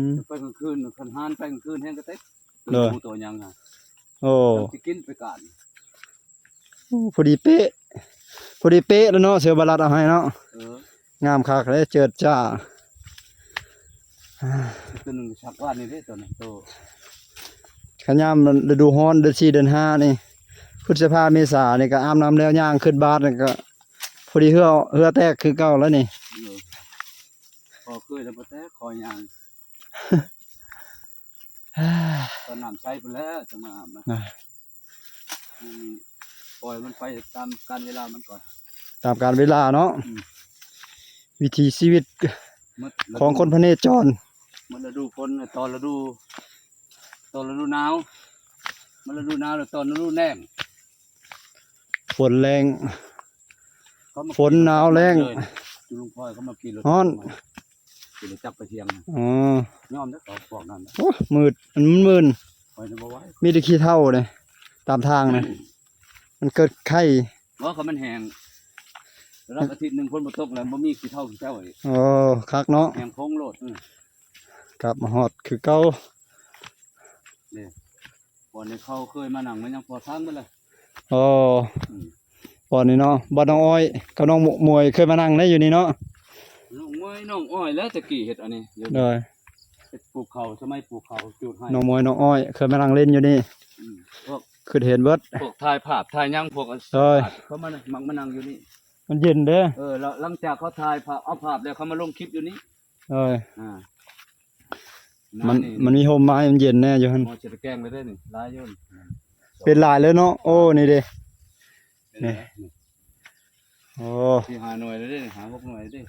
ມ ໄປກາງຄືນ ຄັນຫານໄປກາງຄືນແຮງກະເຕັກ ໂດຍ ໂຕຫຍັງຫະ ໂອ້ ຊິກິນໄປການ ໂອ້ ພໍດີເປະ ພໍດີເປະແລ້ວເນາະ ເສືອບາລັດເອົາໃຫ້ເນາະ ເອີ ງາມຄັກເດ້ ເຈີດຈ້າ ຕົວໜຶ່ງສັກວານນີ້ເດ້ ຕົວນັ້ນ ໂຕ ຄັນຍາມລະດູຮ້ອນ ເດືອນສີ່ ເດືອນຫ້ານີ້ ພຶດສະພາ ເມສານີ້ກໍອາບນ້ຳແລ້ວ ຍ່າງຂຶ້ນບາດນີ້ກໍ ພໍດີເຫື່ອ ເຫື່ອແຕກຄືເກົ່າແລ້ວນີ້ ເອີ ພໍເຄີຍແລ້ວບໍ່ແຕກ ຄໍຍ່າງ ຕອນນ້ຳໃສພຸ້ນແຫຼະ ຈັ່ງມາອາບນະ ນະ ອືມ ປ່ອຍມັນໄປຕາມການເວລາມັນກ່ອນ ຕາມການເວລາເນາະ ອືມ ວິຖີຊີວິດ ໝົດລະດູ ຂອງຄົນພະເນຈອນ ໝົດລະດູຝົນ ຕອນລະດູ ຕອນລະດູໜາວ ໝົດລະດູໜາວແລ້ວ ຕອນລະດູແລ້ງ ຝົນແລ້ງ ຝົນໜາວແລ້ງ ຈຸລຸງພອຍເຂົາມາຂີ່ລົດ ຮ້ອນ ຂີ່ລົດຈັກໄປທຽງ ອໍ ຍອມເດີ ພວກນັ້ນ ໂອ້ ມືດ ມັນມືນ ຂ້ອຍນີ້ບໍ່ໄຫວ ມີແຕ່ຂີ້ເຖົ້າເດ້ ຕາມທາງນະ ມັນເກີດໄຂ້ ບໍ່ ຄັນມັນແຫ້ງ ລະດັບອາທິດໜຶ່ງຝົນບໍ່ຕົກແລ້ວ ບໍ່ມີຂີ້ເຖົ້າຂີ້ເຈົ້າອີກ ໂອ້ ຄັກເນາະ ແຫ້ງໂພງໂລດ ອື ກັບມາຮອດຄືເກົ່າ ນີ້ ບ່ອນທີ່ເຂົາເຄີຍມານັ່ງ ມັນຍັງພໍທາງເບິດລະ ອໍ ອືມ ບ່ອນນີ້ເນາະ ບ່ອນນ້ອງອ້ອຍກັບນ້ອງໝວຍເຄີຍມານັ່ງໄດ້ຢູ່ນີ້ເນາະ ນ້ອງໝວຍ ນ້ອງອ້ອຍແຫຼະ ແຕ່ກີ້ເຮັດອັນນີ້ ໂດຍ ເຮັດປູກເຂົ້າ ສະໄໝປູກເຂົ້າຈູດໄຮ່ ນ້ອງໝວຍ ນ້ອງອ້ອຍ ເຄີຍມານັ່ງຫຼິ້ນຢູ່ນີ້ ອືມ ພວກ ຄິດເຫັນເບິດ ພວກຖ່າຍພາບ ຖ່າຍຫຍັງ ພວກ ໂດຍ ເຂົາມາ ມັກມານັ່ງຢູ່ນີ້ ມັນເຢັນເດ້ ເອີ ແລ້ວຫຼັງຈາກເຂົາຖ່າຍພາບ ເອົາພາບແລ້ວ ເຂົາມາລົງຄລິບຢູ່ນີ້ ໂດຍ ອ່າ ມັນ ມັນມີຮົ່ມໄມ້ ມັນເຢັນແດ່ຢູ່ຫັ້ນ ໝໍຊິໄປແກງໄປເດ້ນີ້ ຫຼາຍຢູ່ ເປັນຫຼາຍເລີຍເນາະ ໂອ້ ນີ້ເດ້ ນີ້ ໂອ້ ສີ່ຫ້າໜ່ວຍແລ້ວເດ້ ຫ້າຫົກໜ່ວຍເດ້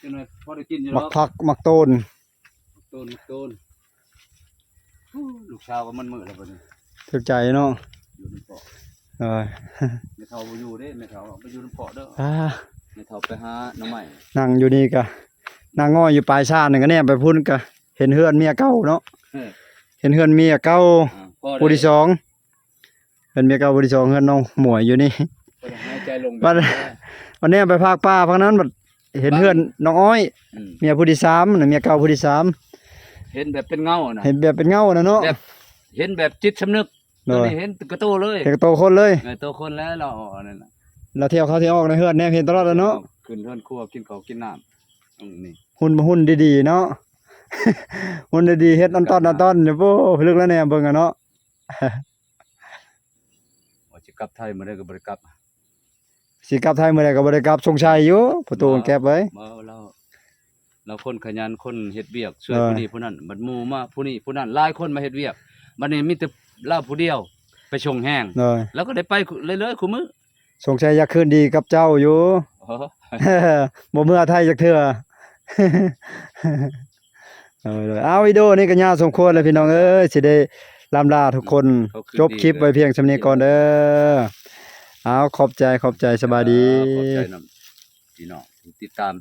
ຈັກໜ່ອຍພໍໄດ້ກິນຢູ່ ໝາກຜັກ ໝາກໂຕນ ໝາກໂຕນ ໝາກໂຕນ ໂອ້ ລູກສາວກໍມັນມື້ແລ້ວບັດນີ້ ຖືກໃຈເນາະ ຢູ່ນຳພໍ່ ໂດຍ ແມ່ເຖົ້າບໍ່ຢູ່ເດ້ ແມ່ເຖົ້າໄປຢູ່ນຳພໍ່ເດີ ອ່າ ແມ່ເຖົ້າໄປຫາໜໍ່ໄມ້ ນັ່ງຢູ່ນີ້ກະ ນັ່ງງອຍຢູ່ປາຍຊານນີ້ກະແນມໄປພຸ້ນກະ ເຫັນເຮືອນເມຍເກົ່າເນາະ ເອີ ເຫັນເຮືອນເມຍເກົ່າ ອ່າ ຜູ້ທີສອງ ເຮືອນເມຍເກົ່າຜູ້ທີສອງ ເຮືອນນ້ອງໝວຍຢູ່ນີ້ ບໍ່ໄດ້ຫາຍໃຈລົງ ບັດ ບັດແນມໄປພາກປ່າພາກນັ້ນ ບັດເຫັນເຮືອນນ້ອງອ້ອຍ ອືມ ເມຍຜູ້ທີສາມນະ ເມຍເກົ່າຜູ້ທີສາມ ເຫັນແບບເປັນເງົານະ ເຫັນແບບເປັນເງົານະເນາະ ແບບເຫັນແບບຈິດສຳນຶກ ໂດຍ ຕົວນີ້ເຫັນກະໂຕເລີຍ ເຫັນກະໂຕຄົນເລີຍ ເອີ ໂຕຄົນແລ້ວ ລາວອອກອັນນັ້ນນະ ລາວທ່ຽວເຂົ້າທ່ຽວອອກໃນເຮືອນ ແນມເຫັນຕະຫຼອດແລ້ວເນາະ ຂຶ້ນເຮືອນຄົວ ກິນເຂົ້າກິນນ້ຳ ອືມ ນີ້ ຫຸ່ນບໍ່ຫຸ່ນດີໆເນາະ ຫຸ່ນດີໆ ເຮັດອັນຕອນອັນຕອນ ໂອ້ ພິລຶກແລ້ວແນມເບິ່ງອະເນາະ. ວ່າຊິກັບໄທມື້ໃດກໍບໍ່ໄດ້ກັບ ຊິກັບໄທມື້ໃດກໍບໍ່ໄດ້ກັບ ສົງໄສຢູ່ ພໍ່ຕູ້ແກັບເອີຍ ບໍ່ ລາວ ລາວຄົນຂະຫຍັນ ຄົນເຮັດວຽກ ຊ່ວຍ ເອີ ຜູ້ນີ້ຜູ້ນັ້ນ ບັດໝູ່ມາຜູ້ນີ້ຜູ້ນັ້ນ ຫຼາຍຄົນມາເຮັດວຽກ ບັດນີ້ມີແຕ່ລາວຜູ້ດຽວໄປສົ່ງແຮງ ໂດຍ ລາວກໍໄດ້ໄປເລື້ອຍໆ ຄູ່ມື້ ສົງໄສຢາກຄືນດີກັບເຈົ້າຢູ່ ໂອ້ ບໍ່ເມືອໄທຈັກເທື່ອ. ໂດຍໆ ເອົາ ວິດີໂອນີ້ກໍຍາວສົມຄວນແລ້ວພີ່ນ້ອງເອີຍ ຊິໄດ້ລ່ຳລາທຸກຄົນ ເຂົາຄືນດີ ຈົບຄລິບໄວ້ພຽງສ່ຳນີ້ກ່ອນເດີ ເອີ ເອົາ ຂອບໃຈ ຂອບໃຈ ສະບາຍດີ ຂອບໃຈນຳ. ພີ່ນ້ອງຜູ້ຕິດຕາມ